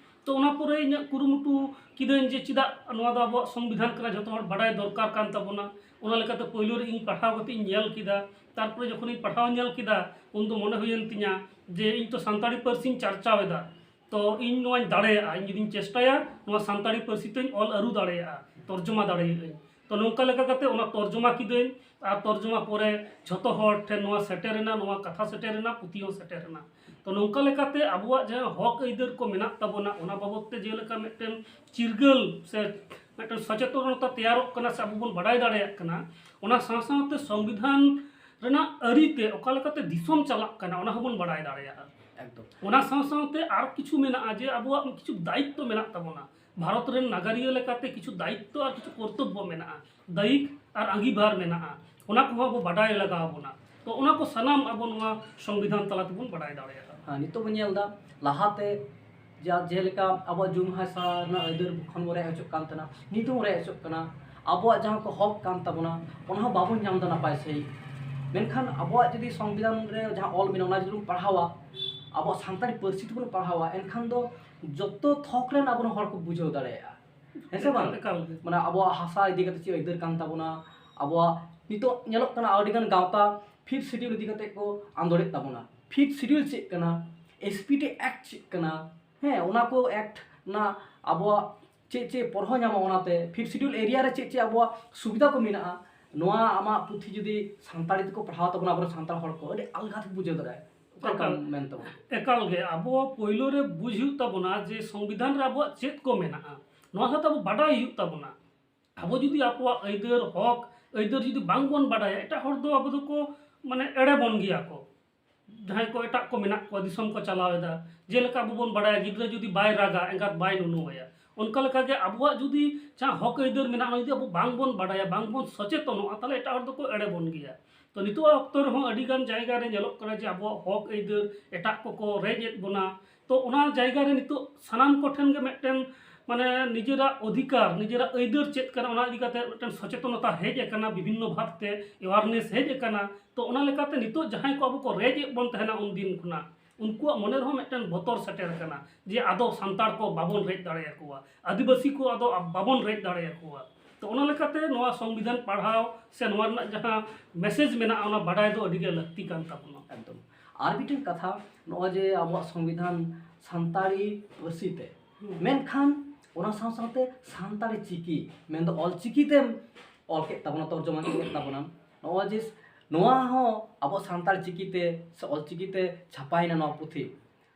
ᱛᱚ ᱚᱱᱟ ᱯᱚᱨᱮ ᱤᱧᱟᱹᱜ ᱠᱩᱨᱩᱢᱩᱴᱩ ᱠᱤᱫᱟᱹᱧ ᱡᱮ ᱪᱮᱫᱟᱜ ᱱᱚᱣᱟ ᱫᱚ ᱟᱵᱚᱣᱟᱜ ᱥᱚᱝᱵᱤᱫᱷᱟᱱ ᱠᱟᱱᱟ, ᱡᱷᱚᱛᱚ ᱦᱚᱲ ᱵᱟᱰᱟᱭ ᱫᱚᱨᱠᱟᱨ ᱠᱟᱱ ᱛᱟᱵᱚᱱᱟ᱾ ᱚᱱᱟ ᱞᱮᱠᱟᱛᱮ ᱯᱳᱭᱞᱳ ᱨᱮ ᱤᱧ ᱯᱟᱲᱦᱟᱣ ᱠᱟᱛᱮ ᱤᱧ ᱧᱮᱞ ᱠᱮᱫᱟ, ᱛᱟᱨᱯᱚᱨᱮ ᱡᱚᱠᱷᱚᱱᱤᱧ ᱯᱟᱲᱦᱟᱣ ᱧᱮᱞ ᱠᱮᱫᱟ, ᱩᱱ ᱫᱚ ᱢᱚᱱᱮ ᱦᱩᱭᱮᱱ ᱛᱤᱧᱟ ᱡᱮ ᱤᱧ ᱛᱚ ᱥᱟᱱᱛᱟᱲᱤ ᱯᱟᱹᱨᱥᱤᱧ ᱪᱟᱨᱪᱟᱣ ᱮᱫᱟ, ᱛᱚ ᱤᱧ ᱱᱚᱣᱟᱧ ᱫᱟᱲᱮᱭᱟᱜᱼᱟ, ᱤᱧ ᱡᱩᱫᱤᱧ ᱪᱮᱥᱴᱟᱭᱟ ᱱᱚᱣᱟ ᱥᱟᱱᱛᱟᱲᱤ ᱯᱟᱹᱨᱥᱤ ᱛᱮᱧ ᱚᱞ ᱟᱹᱨᱩ ᱫᱟᱲᱮᱭᱟᱜᱼᱟ, ᱛᱚᱨᱡᱚᱢᱟ ᱫᱟᱲᱮᱭᱟᱜᱼᱟᱹᱧ᱾ ᱛᱚ ᱱᱚᱝᱠᱟ ᱞᱮᱠᱟ ᱠᱟᱛᱮ ᱚᱱᱟ ᱛᱚᱨᱡᱚᱢᱟ ᱠᱤᱫᱟᱹᱧ, ᱟᱨ ᱛᱚᱨᱡᱚᱢᱟ ᱯᱚᱨᱮ ᱡᱷᱚᱛᱚ ᱦᱚᱲ ᱴᱷᱮᱱ ᱱᱚᱣᱟ ᱥᱮᱴᱮᱨᱮᱱᱟ, ᱱᱚᱣᱟ ᱠᱟᱛᱷᱟ ᱥᱮᱴᱮᱨᱮᱱᱟ, ᱯᱩᱛᱷᱤ ᱦᱚᱸ ᱥᱮᱴᱮᱨᱮᱱᱟ᱾ ᱛᱚ ᱱᱚᱝᱠᱟ ᱞᱮᱠᱟᱛᱮ ᱟᱵᱚᱣᱟᱜ ᱡᱟᱦᱟᱸ ᱦᱚᱠ ᱟᱹᱭᱫᱟᱹᱨ ᱠᱚ ᱢᱮᱱᱟᱜ ᱛᱟᱵᱚᱱᱟ, ᱚᱱᱟ ᱵᱟᱵᱚᱫ ᱛᱮ ᱡᱮᱞᱮᱠᱟ ᱢᱤᱫᱴᱮᱱ ᱪᱤᱨᱜᱟᱹᱞ ᱥᱮ ᱢᱤᱫᱴᱮᱱ ᱥᱚᱪᱮᱛᱚᱱᱚᱛᱟ ᱛᱮᱭᱟᱨᱚᱜ ᱠᱟᱱᱟ ᱥᱮ ᱟᱵᱚ ᱵᱚᱱ ᱵᱟᱰᱟᱭ ᱫᱟᱲᱮᱭᱟᱜ ᱠᱟᱱᱟ, ᱚᱱᱟ ᱥᱟᱶ ᱥᱟᱶᱛᱮ ᱥᱚᱝᱵᱤᱫᱷᱟᱱ ᱨᱮᱱᱟᱜ ᱟᱹᱨᱤᱛᱮ ᱚᱠᱟ ᱞᱮᱠᱟᱛᱮ ᱫᱤᱥᱚᱢ ᱪᱟᱞᱟᱜ ᱠᱟᱱᱟ, ᱚᱱᱟ ᱦᱚᱸᱵᱚᱱ ᱵᱟᱰᱟᱭ ᱫᱟᱲᱮᱭᱟᱜᱼᱟ᱾ ᱮᱠᱫᱚᱢ᱾ ᱚᱱᱟ ᱥᱟᱶ ᱥᱟᱶᱛᱮ ᱟᱨ ᱠᱤᱪᱷᱩ ᱢᱮᱱᱟᱜᱼᱟ ᱡᱮ ᱟᱵᱚᱣᱟᱜ ᱠᱤᱪᱷᱩ ᱫᱟᱭᱤᱛᱛᱚ ᱢᱮᱱᱟᱜ ᱛᱟᱵᱚᱱᱟ, ᱵᱷᱟᱨᱚᱛ ᱨᱮᱱ ᱱᱟᱜᱟᱨᱤᱭᱟᱹ ᱞᱮᱠᱟᱛᱮ ᱠᱤᱪᱷᱩ ᱫᱟᱭᱤᱛᱛᱚ ᱟᱨ ᱠᱤᱪᱷᱩ ᱠᱚᱨᱛᱚᱵᱵᱚ ᱢᱮᱱᱟᱜᱼᱟ, ᱫᱟᱭᱤᱠ ᱟᱨ ᱟᱸᱜᱤᱵᱷᱟᱨ ᱢᱮᱱᱟᱜᱼᱟ, ᱚᱱᱟ ᱠᱚᱦᱚᱸ ᱟᱵᱚ ᱵᱟᱰᱟᱭ ᱞᱟᱜᱟᱣ ᱵᱚᱱᱟ᱾ ᱛᱚ ᱚᱱᱟ ᱠᱚ ᱥᱟᱱᱟᱢ ᱟᱵᱚ ᱱᱚᱣᱟ ᱥᱚᱝᱵᱤᱫᱷᱟᱱ ᱛᱟᱞᱟ ᱛᱮᱵᱚᱱ ᱵᱟᱰᱟᱭ ᱫᱟᱲᱮᱭᱟᱜᱼᱟ᱾ ᱦᱮᱸ, ᱱᱤᱛᱚᱜ ᱵᱚᱱ ᱧᱮᱞ ᱮᱫᱟ, ᱞᱟᱦᱟᱛᱮ ᱡᱟ-, ᱡᱮᱞᱮᱠᱟ ᱟᱵᱚᱣᱟᱜ ᱡᱩᱢᱤ ᱦᱟᱥᱟ ᱨᱮᱱᱟᱜ ᱟᱹᱭᱫᱟᱹᱨ ᱠᱷᱚᱱ ᱵᱚᱱ ᱨᱮᱡ ᱦᱚᱪᱚᱜ ᱠᱟᱱ ᱛᱟᱦᱮᱱᱟ, ᱱᱤᱛ ᱦᱚᱸ ᱨᱮᱡ ᱦᱚᱪᱚᱜ ᱠᱟᱱᱟ᱾ ᱟᱵᱚᱣᱟᱜ ᱡᱟᱦᱟᱸ ᱠᱚ ᱦᱚᱠ ᱠᱟᱱ ᱛᱟᱵᱚᱱᱟ, ᱚᱱᱟ ᱦᱚᱸ ᱵᱟᱵᱚᱱ ᱧᱟᱢ ᱮᱫᱟ ᱱᱟᱯᱟᱭ ᱥᱟᱺᱦᱤᱡ᱾ ᱢᱮᱱᱠᱷᱟᱱ ᱟᱵᱚᱣᱟᱜ ᱡᱩᱫᱤ ᱥᱚᱝᱵᱤᱫᱷᱟᱱ ᱨᱮ ᱡᱟᱦᱟᱸ ᱚᱞ ᱢᱮᱱᱟᱜᱼᱟ, ᱚᱱᱟ ᱡᱩᱫᱤ ᱵᱚᱱ ᱯᱟᱲᱦᱟᱣᱟ, ᱟᱵᱚᱣᱟᱜ ᱥᱟᱱᱛᱟᱲᱤ ᱯᱟᱹᱨᱥᱤ ᱛᱮᱵᱚᱱ ᱯᱟᱲᱦᱟᱣᱟ, ᱮᱱᱠᱷᱟᱱ ᱫᱚ ᱡᱚᱛᱚ ᱛᱷᱚᱠ ᱨᱮᱱ ᱟᱵᱚᱨᱮᱱ ᱦᱚᱲ ᱠᱚ ᱵᱩᱡᱷᱟᱹᱣ ᱫᱟᱲᱮᱭᱟᱜᱼᱟ᱾ ᱦᱮᱸ ᱥᱮ ᱵᱟᱝ? ᱮᱠᱟᱞ ᱜᱮ᱾ ᱢᱟᱱᱮ ᱟᱵᱚᱣᱟᱜ ᱦᱟᱥᱟ ᱤᱫᱤ ᱠᱟᱛᱮ ᱪᱮᱫ ᱟᱹᱭᱫᱟᱹᱨ ᱠᱟᱱ ᱛᱟᱵᱚᱱᱟ, ᱟᱵᱚᱣᱟᱜ ᱱᱤᱛᱚᱜ ᱧᱮᱞᱚᱜ ᱠᱟᱱᱟ ᱟᱹᱰᱤᱜᱟᱱ ᱜᱟᱶᱛᱟ ᱯᱷᱤᱯᱛᱷ ᱥᱤᱰᱤᱭᱩᱞ ᱤᱫᱤ ᱠᱟᱛᱮ ᱠᱚ ᱟᱸᱫᱳᱲᱮᱫ ᱛᱟᱵᱚᱱᱟ᱾ ᱯᱷᱤᱯᱛᱷ ᱥᱤᱰᱤᱭᱩᱞ ᱪᱮᱫ ᱠᱟᱱᱟ, ᱮᱥ ᱯᱤ ᱴᱤ ᱮᱠᱴ ᱪᱮᱫ ᱠᱟᱱᱟ, ᱦᱮᱸ, ᱚᱱᱟ ᱠᱚ ᱮᱠᱴ ᱨᱮᱱᱟᱜ ᱟᱵᱚᱣᱟᱜ ᱪᱮᱫ ᱪᱮᱫ ᱯᱚᱨᱦᱚ ᱧᱟᱢᱚᱜᱼᱟ, ᱚᱱᱟᱛᱮ ᱯᱷᱤᱯᱛᱷ ᱥᱤᱰᱤᱭᱩᱞ ᱮᱨᱤᱭᱟ ᱨᱮ ᱪᱮᱫ ᱪᱮᱫ ᱟᱵᱚᱣᱟᱜ ᱥᱩᱵᱤᱫᱷᱟ ᱠᱚ ᱢᱮᱱᱟᱜᱼᱟ, ᱱᱚᱣᱟ ᱟᱢᱟᱜ ᱯᱩᱛᱷᱤ ᱡᱩᱫᱤ ᱥᱟᱱᱛᱟᱲᱤ ᱛᱮᱠᱚ ᱯᱟᱲᱦᱟᱣ ᱛᱟᱵᱚᱱᱟ ᱟᱵᱚᱨᱮᱱ ᱥᱟᱱᱛᱟᱲ ᱦᱚᱲ ᱠᱚ, ᱟᱹᱰᱤ ᱟᱞᱜᱟ ᱛᱮᱠᱚ ᱵᱩᱡᱷᱟᱹᱣ ᱫᱟᱲᱮᱭᱟᱜᱼᱟ᱾ ᱚᱠᱟ ᱞᱮᱠᱟᱢ ᱮᱠᱟᱞ᱾ ᱢᱮᱱ ᱛᱟᱵᱚᱱᱟ? ᱮᱠᱟᱞ ᱜᱮ, ᱟᱵᱚ ᱯᱳᱭᱞᱳ ᱨᱮ ᱵᱩᱡᱽ ᱦᱩᱭᱩᱜ ᱛᱟᱵᱚᱱᱟ ᱡᱮ ᱥᱚᱝᱵᱤᱫᱷᱟᱱ ᱨᱮ ᱟᱵᱚᱣᱟᱜ ᱪᱮᱫ ᱠᱚ ᱢᱮᱱᱟᱜᱼᱟ, ᱱᱚᱣᱟ ᱥᱟᱶᱛᱮ ᱟᱵᱚ ᱵᱟᱰᱟᱭ ᱦᱩᱭᱩᱜ ᱛᱟᱵᱚᱱᱟ᱾ ᱟᱵᱚ ᱡᱩᱫᱤ ᱟᱵᱚᱣᱟᱜ ᱟᱹᱭᱫᱟᱹᱨ, ᱦᱚᱠ ᱟᱹᱭᱫᱟᱹᱨ ᱡᱩᱫᱤ ᱵᱟᱝ ᱵᱚᱱ ᱵᱟᱰᱟᱭᱟ, ᱮᱴᱟᱜ ᱦᱚᱲ ᱫᱚ ᱟᱵᱚ ᱫᱚᱠᱚ, ᱢᱟᱱᱮ, ᱮᱲᱮ ᱵᱚᱱ ᱜᱮᱭᱟ ᱠᱚ᱾ ᱡᱟᱦᱟᱸᱭ ᱠᱚ ᱮᱴᱟᱜ ᱠᱚ ᱢᱮᱱᱟᱜ ᱠᱚᱣᱟ, ᱫᱤᱥᱚᱢ ᱠᱚ ᱪᱟᱞᱟᱣ ᱮᱫᱟ, ᱡᱮᱞᱮᱠᱟ ᱟᱵᱚ ᱵᱚᱱ ᱵᱟᱰᱟᱭᱟ, ᱜᱤᱫᱽᱨᱟᱹ ᱡᱩᱫᱤ ᱵᱟᱭ ᱨᱟᱜᱟ, ᱮᱸᱜᱟᱛ ᱵᱟᱭ ᱱᱩᱱᱩᱣᱟᱭᱟ, ᱚᱱᱠᱟ ᱞᱮᱠᱟᱜᱮ ᱟᱵᱚᱣᱟᱜ ᱡᱩᱫᱤ ᱡᱟᱦᱟᱸ ᱦᱚᱠ ᱟᱹᱭᱫᱟᱹᱨ ᱢᱮᱱᱟᱜᱼᱟ, ᱚᱱᱟ ᱡᱩᱫᱤ ᱟᱵᱚ ᱵᱟᱝ ᱵᱚᱱ ᱵᱟᱰᱟᱭᱟ, ᱵᱟᱝ ᱵᱚᱱ ᱥᱚᱪᱮᱛᱚᱱᱚᱜᱼᱟ, ᱛᱟᱦᱚᱞᱮ ᱮᱴᱟᱜ ᱦᱚᱲ ᱫᱚᱠᱚ ᱮᱲᱮ ᱵᱚᱱ ᱜᱮᱭᱟ᱾ ᱛᱚ, ᱱᱤᱛᱚᱜ ᱚᱠᱛᱚ ᱨᱮᱦᱚᱸ ᱟᱹᱰᱤ ᱜᱟᱱ ᱡᱟᱭᱜᱟ ᱨᱮ ᱧᱮᱞᱚᱜ ᱠᱟᱱᱟ ᱡᱮ ᱟᱵᱚᱣᱟᱜ ᱦᱚᱠ ᱟᱹᱭᱫᱟᱹᱨ ᱮᱴᱟᱜ ᱠᱚᱠᱚ ᱨᱮᱡ ᱮᱫ ᱵᱚᱱᱟ᱾ ᱛᱚ, ᱚᱱᱟ ᱡᱟᱭᱜᱟ ᱨᱮ ᱱᱤᱛᱚᱜ ᱥᱟᱱᱟᱢ ᱠᱚᱴᱷᱮᱱ ᱜᱮ ᱢᱤᱫᱴᱮᱱ, ᱢᱟᱱᱮ, ᱱᱤᱡᱮᱨᱟᱜ ᱚᱫᱷᱤᱠᱟᱨ, ᱱᱤᱡᱮᱨᱟᱜ ᱟᱹᱭᱫᱟᱹᱨ ᱪᱮᱫ ᱠᱟᱱᱟ, ᱚᱱᱟ ᱤᱫᱤ ᱠᱟᱛᱮ ᱢᱤᱫᱴᱮᱱ ᱥᱚᱪᱮᱛᱚᱱᱚᱛᱟ ᱦᱮᱡ ᱟᱠᱟᱱᱟ, ᱵᱤᱵᱷᱤᱱᱱᱚ ᱵᱷᱟᱵᱽᱛᱮ ᱮᱣᱟᱨᱱᱮᱥ ᱦᱮᱡ ᱟᱠᱟᱱᱟ᱾ ᱛᱚ, ᱚᱱᱟ ᱞᱮᱠᱟᱛᱮ ᱱᱤᱛᱚᱜ ᱡᱟᱦᱟᱸᱭ ᱠᱚ ᱟᱵᱚ ᱠᱚ ᱨᱮᱡ ᱮᱫ ᱵᱚᱱ ᱛᱟᱦᱮᱱᱟ ᱩᱱᱫᱤᱱ ᱠᱷᱚᱱᱟᱜ, ᱩᱱᱠᱩᱣᱟᱜ ᱢᱚᱱᱮ ᱨᱮᱦᱚᱸ ᱢᱤᱫᱴᱮᱱ ᱵᱚᱛᱚᱨ ᱥᱮᱴᱮᱨ ᱟᱠᱟᱱᱟ ᱡᱮ ᱟᱫᱚ ᱥᱟᱱᱛᱟᱲ ᱠᱚ ᱵᱟᱵᱚᱱ ᱨᱮᱡ ᱫᱟᱲᱮᱭᱟᱠᱚᱣᱟ, ᱟᱹᱫᱤᱵᱟᱹᱥᱤ ᱠᱚ ᱟᱫᱚ ᱵᱟᱵᱚᱱ ᱨᱮᱡ ᱫᱟᱲᱮᱭᱟᱠᱚᱣᱟ᱾ ᱛᱚ, ᱚᱱᱟ ᱞᱮᱠᱟᱛᱮ ᱱᱚᱣᱟ ᱥᱚᱝᱵᱤᱫᱷᱟᱱ ᱯᱟᱲᱦᱟᱣ ᱥᱮ ᱱᱚᱣᱟ ᱨᱮᱱᱟᱜ ᱡᱟᱦᱟᱸ ᱢᱮᱥᱮᱡᱽ ᱢᱮᱱᱟᱜᱼᱟ, ᱚᱱᱟ ᱵᱟᱰᱟᱭ ᱫᱚ ᱟᱹᱰᱤ ᱜᱮ ᱞᱟᱹᱠᱛᱤ ᱠᱟᱱ ᱛᱟᱵᱚᱱᱟ᱾ ᱮᱠᱫᱚᱢ᱾ ᱟᱨ ᱢᱤᱫᱴᱮᱱ ᱠᱟᱛᱷᱟ, ᱱᱚᱜᱼᱚᱭ ᱡᱮ ᱟᱵᱚᱣᱟᱜ ᱥᱚᱝᱵᱤᱫᱷᱟᱱ ᱥᱟᱱᱛᱟᱲᱤ ᱯᱟᱹᱨᱥᱤ ᱛᱮ, ᱦᱩᱸ᱾ ᱢᱮᱱᱠᱷᱟᱱ ᱚᱱᱟ ᱥᱟᱶ ᱥᱟᱶᱛᱮ ᱥᱟᱱᱛᱟᱲᱤ ᱪᱤᱠᱤ, ᱢᱮᱱᱫᱚ ᱚᱞ ᱪᱤᱠᱤ ᱛᱮᱢ ᱚᱞ ᱠᱮᱫ ᱛᱟᱵᱚᱱᱟ, ᱛᱚᱨᱡᱚᱢᱟ ᱠᱮᱫ ᱛᱟᱵᱚᱱᱟᱢ᱾ ᱱᱚᱜᱼᱚᱭ ᱡᱮ ᱱᱚᱣᱟ ᱦᱚᱸ ᱟᱵᱚ ᱥᱟᱱᱛᱟᱲ ᱪᱤᱠᱤ ᱛᱮ ᱥᱮ ᱚᱞ ᱪᱤᱠᱤ ᱛᱮ ᱪᱷᱟᱯᱟᱭᱮᱱᱟ ᱱᱚᱣᱟ ᱯᱩᱛᱷᱤ,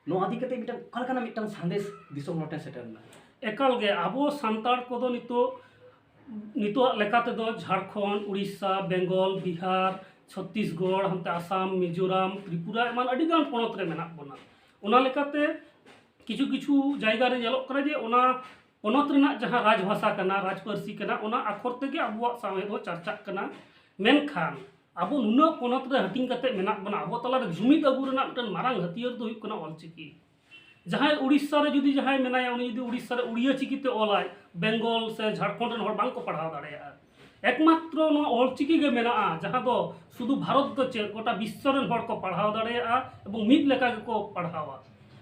ᱱᱚᱣᱟ ᱤᱫᱤ ᱠᱟᱛᱮ ᱢᱤᱫᱴᱟᱝ ᱚᱠᱟ ᱞᱮᱠᱟᱱᱟᱜ ᱢᱤᱫᱴᱟᱝ ᱥᱟᱸᱫᱮᱥ ᱫᱤᱥᱚᱢ ᱦᱚᱲ ᱴᱷᱮᱱ ᱥᱮᱴᱮᱨ ᱮᱱᱟ? ᱮᱠᱟᱞ ᱜᱮ, ᱟᱵᱚ ᱥᱟᱱᱛᱟᱲ ᱠᱚᱫᱚ ᱱᱤᱛᱚᱜ, ᱱᱤᱛᱚᱜᱟᱜ ᱞᱮᱠᱟ ᱛᱮᱫᱚ ᱡᱷᱟᱲᱠᱷᱚᱸᱰ, ᱩᱲᱤᱥᱥᱟ, ᱵᱮᱝᱜᱚᱞ, ᱵᱤᱦᱟᱨ, ᱪᱷᱚᱛᱛᱤᱥᱜᱚᱲ, ᱦᱟᱱᱛᱮ ᱟᱥᱟᱢ, ᱢᱤᱡᱳᱨᱟᱢ, ᱛᱨᱤᱯᱩᱨᱟ, ᱮᱢᱟᱱ ᱟᱹᱰᱤ ᱜᱟᱱ ᱯᱚᱱᱚᱛ ᱨᱮ ᱢᱮᱱᱟᱜ ᱵᱚᱱᱟ᱾ ᱚᱱᱟ ᱞᱮᱠᱟᱛᱮ ᱠᱤᱪᱷᱩ ᱠᱤᱪᱷᱩ ᱡᱟᱭᱜᱟ ᱨᱮ ᱧᱮᱞᱚᱜ ᱠᱟᱱᱟ ᱡᱮ ᱚᱱᱟ ᱯᱚᱱᱚᱛ ᱨᱮᱱᱟᱜ ᱡᱟᱦᱟᱸ ᱨᱟᱡᱽ ᱵᱷᱟᱥᱟ ᱠᱟᱱᱟ, ᱨᱟᱡᱽ ᱯᱟᱹᱨᱥᱤ ᱠᱟᱱᱟ, ᱚᱱᱟ ᱟᱠᱷᱚᱨ ᱛᱮᱜᱮ ᱟᱵᱚᱣᱟᱜ ᱥᱟᱶᱦᱮᱫ ᱦᱚᱸ ᱪᱟᱨᱪᱟᱜ ᱠᱟᱱᱟ᱾ ᱢᱮᱱᱠᱷᱟᱱ ᱟᱵᱚ ᱱᱩᱱᱟᱹᱜ ᱯᱚᱱᱚᱛ ᱨᱮ ᱦᱟᱹᱴᱤᱧ ᱠᱟᱛᱮ ᱢᱮᱱᱟᱜ ᱵᱚᱱᱟ, ᱟᱵᱚ ᱛᱟᱞᱟᱨᱮ ᱡᱩᱢᱤᱫ ᱟᱹᱜᱩ ᱨᱮᱱᱟᱜ ᱢᱤᱫᱴᱮᱱ ᱢᱟᱨᱟᱝ ᱦᱟᱹᱛᱭᱟᱹᱨ ᱫᱚ ᱦᱩᱭᱩᱜ ᱠᱟᱱᱟ ᱚᱞᱪᱤᱠᱤ᱾ ᱡᱟᱦᱟᱸᱭ ᱩᱲᱤᱥᱥᱟ ᱨᱮ ᱡᱩᱫᱤ ᱡᱟᱦᱟᱸᱭ ᱢᱮᱱᱟᱭᱟ, ᱩᱱᱤ ᱡᱩᱫᱤ ᱩᱲᱤᱥᱥᱟ ᱨᱮ ᱩᱲᱤᱭᱟ ᱪᱤᱠᱤᱛᱮ ᱚᱞᱟᱭ, ᱵᱮᱝᱜᱚᱞ ᱥᱮ ᱡᱷᱟᱲᱠᱷᱚᱸᱰ ᱨᱮᱱ ᱦᱚᱲ ᱵᱟᱝᱠᱚ ᱯᱟᱲᱦᱟᱣ ᱫᱟᱲᱮᱭᱟᱜᱼᱟ᱾ ᱮᱠᱢᱟᱛᱨᱚ ᱱᱚᱣᱟ ᱚᱞᱪᱤᱠᱤ ᱜᱮ ᱢᱮᱱᱟᱜᱼᱟ, ᱡᱟᱦᱟᱸ ᱫᱚ ᱥᱩᱫᱷᱩ ᱵᱷᱟᱨᱚᱛ ᱫᱚ ᱪᱮᱫ, ᱜᱚᱴᱟ ᱵᱤᱥᱥᱚ ᱨᱮᱱ ᱦᱚᱲ ᱠᱚ ᱯᱟᱲᱦᱟᱣ ᱫᱟᱲᱮᱭᱟᱜᱼᱟ ᱮᱵᱚᱝ ᱢᱤᱫ ᱞᱮᱠᱟ ᱜᱮᱠᱚ ᱯᱟᱲᱦᱟᱣᱟ᱾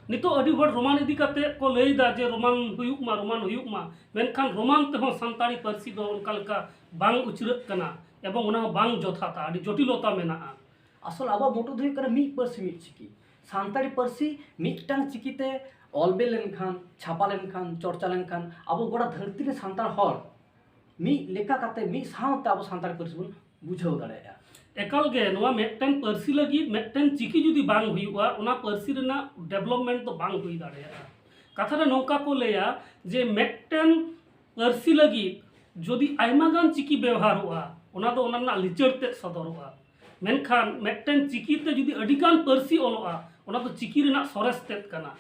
ᱱᱤᱛᱚᱜ ᱟᱹᱰᱤ ᱦᱚᱲ ᱨᱳᱢᱟᱱ ᱤᱫᱤ ᱠᱟᱛᱮ ᱠᱚ ᱞᱟᱹᱭ ᱮᱫᱟ ᱡᱮ ᱨᱳᱢᱟᱱ ᱦᱩᱭᱩᱜ ᱢᱟ, ᱨᱳᱢᱟᱱ ᱦᱩᱭᱩᱜ ᱢᱟ, ᱢᱮᱱᱠᱷᱟᱱ ᱨᱳᱢᱟᱱ ᱛᱮᱦᱚᱸ ᱥᱟᱱᱛᱟᱲᱤ ᱯᱟᱹᱨᱥᱤ ᱫᱚ ᱚᱱᱠᱟ ᱞᱮᱠᱟ ᱵᱟᱝ ᱩᱪᱨᱟᱹᱜ ᱠᱟᱱᱟ ᱮᱵᱚᱝ ᱚᱱᱟ ᱦᱚᱸ ᱵᱟᱝ ᱡᱚᱛᱷᱟᱛᱟ, ᱟᱹᱰᱤ ᱡᱚᱴᱤᱞᱚᱛᱟ ᱢᱮᱱᱟᱜᱼᱟ᱾ ᱟᱥᱚᱞ ᱟᱵᱚᱣᱟᱜ ᱢᱚᱴᱚ ᱫᱚ ᱦᱩᱭᱩᱜ ᱠᱟᱱᱟ ᱢᱤᱫ ᱯᱟᱹᱨᱥᱤ ᱢᱤᱫ ᱪᱤᱠᱤ᱾ ᱥᱟᱱᱛᱟᱲᱤ ᱯᱟᱹᱨᱥᱤ ᱢᱤᱫᱴᱟᱝ ᱪᱤᱠᱤᱛᱮ ᱚᱞ ᱵᱮᱞ ᱞᱮᱱᱠᱷᱟᱱ, ᱪᱷᱟᱯᱟ ᱞᱮᱱᱠᱷᱟᱱ, ᱪᱚᱨᱪᱟ ᱞᱮᱱᱠᱷᱟᱱ ᱟᱵᱚ ᱜᱚᱴᱟ ᱫᱷᱟᱹᱨᱛᱤ ᱨᱮ ᱥᱟᱱᱛᱟᱲ ᱦᱚᱲ ᱢᱤᱫ ᱞᱮᱠᱟ ᱠᱟᱛᱮ ᱢᱤᱫ ᱥᱟᱶᱛᱮ ᱟᱵᱚ ᱥᱟᱱᱛᱟᱲᱤ ᱯᱟᱹᱨᱥᱤ ᱵᱚᱱ ᱵᱩᱡᱷᱟᱹᱣ ᱫᱟᱲᱮᱭᱟᱜᱼᱟ᱾ ᱮᱠᱟᱞ ᱜᱮ, ᱱᱚᱣᱟ ᱢᱤᱫᱴᱮᱱ ᱯᱟᱹᱨᱥᱤ ᱞᱟᱹᱜᱤᱫ ᱢᱤᱫᱴᱮᱱ ᱪᱤᱠᱤ ᱡᱩᱫᱤ ᱵᱟᱝ ᱦᱩᱭᱩᱜᱼᱟ, ᱚᱱᱟ ᱯᱟᱹᱨᱥᱤ ᱨᱮᱱᱟᱜ ᱰᱮᱵᱷᱞᱚᱯᱢᱮᱱᱴ ᱫᱚ ᱵᱟᱝ ᱦᱩᱭ ᱫᱟᱲᱮᱭᱟᱜᱼᱟ᱾ ᱠᱟᱛᱷᱟ ᱨᱮ ᱱᱚᱝᱠᱟ ᱠᱚ ᱞᱟᱹᱭᱟ ᱡᱮ ᱢᱤᱫᱴᱮᱱ ᱯᱟᱹᱨᱥᱤ ᱞᱟᱹᱜᱤᱫ ᱡᱩᱫᱤ ᱟᱭᱢᱟ ᱜᱟᱱ ᱪᱤᱠᱤ ᱵᱮᱣᱦᱟᱨᱚᱜᱼᱟ, ᱚᱱᱟ ᱫᱚ ᱚᱱᱟ ᱨᱮᱱᱟᱜ ᱞᱤᱪᱟᱹᱲ ᱛᱮᱫ ᱥᱚᱫᱚᱨᱚᱜᱼᱟ᱾ ᱢᱮᱱᱠᱷᱟᱱ ᱢᱤᱫᱴᱮᱱ ᱪᱤᱠᱤ ᱛᱮ ᱡᱩᱫᱤ ᱟᱹᱰᱤ ᱜᱟᱱ ᱯᱟᱹᱨᱥᱤ ᱚᱞᱚᱜᱼᱟ, ᱚᱱᱟ ᱫᱚ ᱪᱤᱠᱤ ᱨᱮᱱᱟᱜ ᱥᱚᱨᱮᱥ ᱛᱮᱫ ᱠᱟᱱᱟ᱾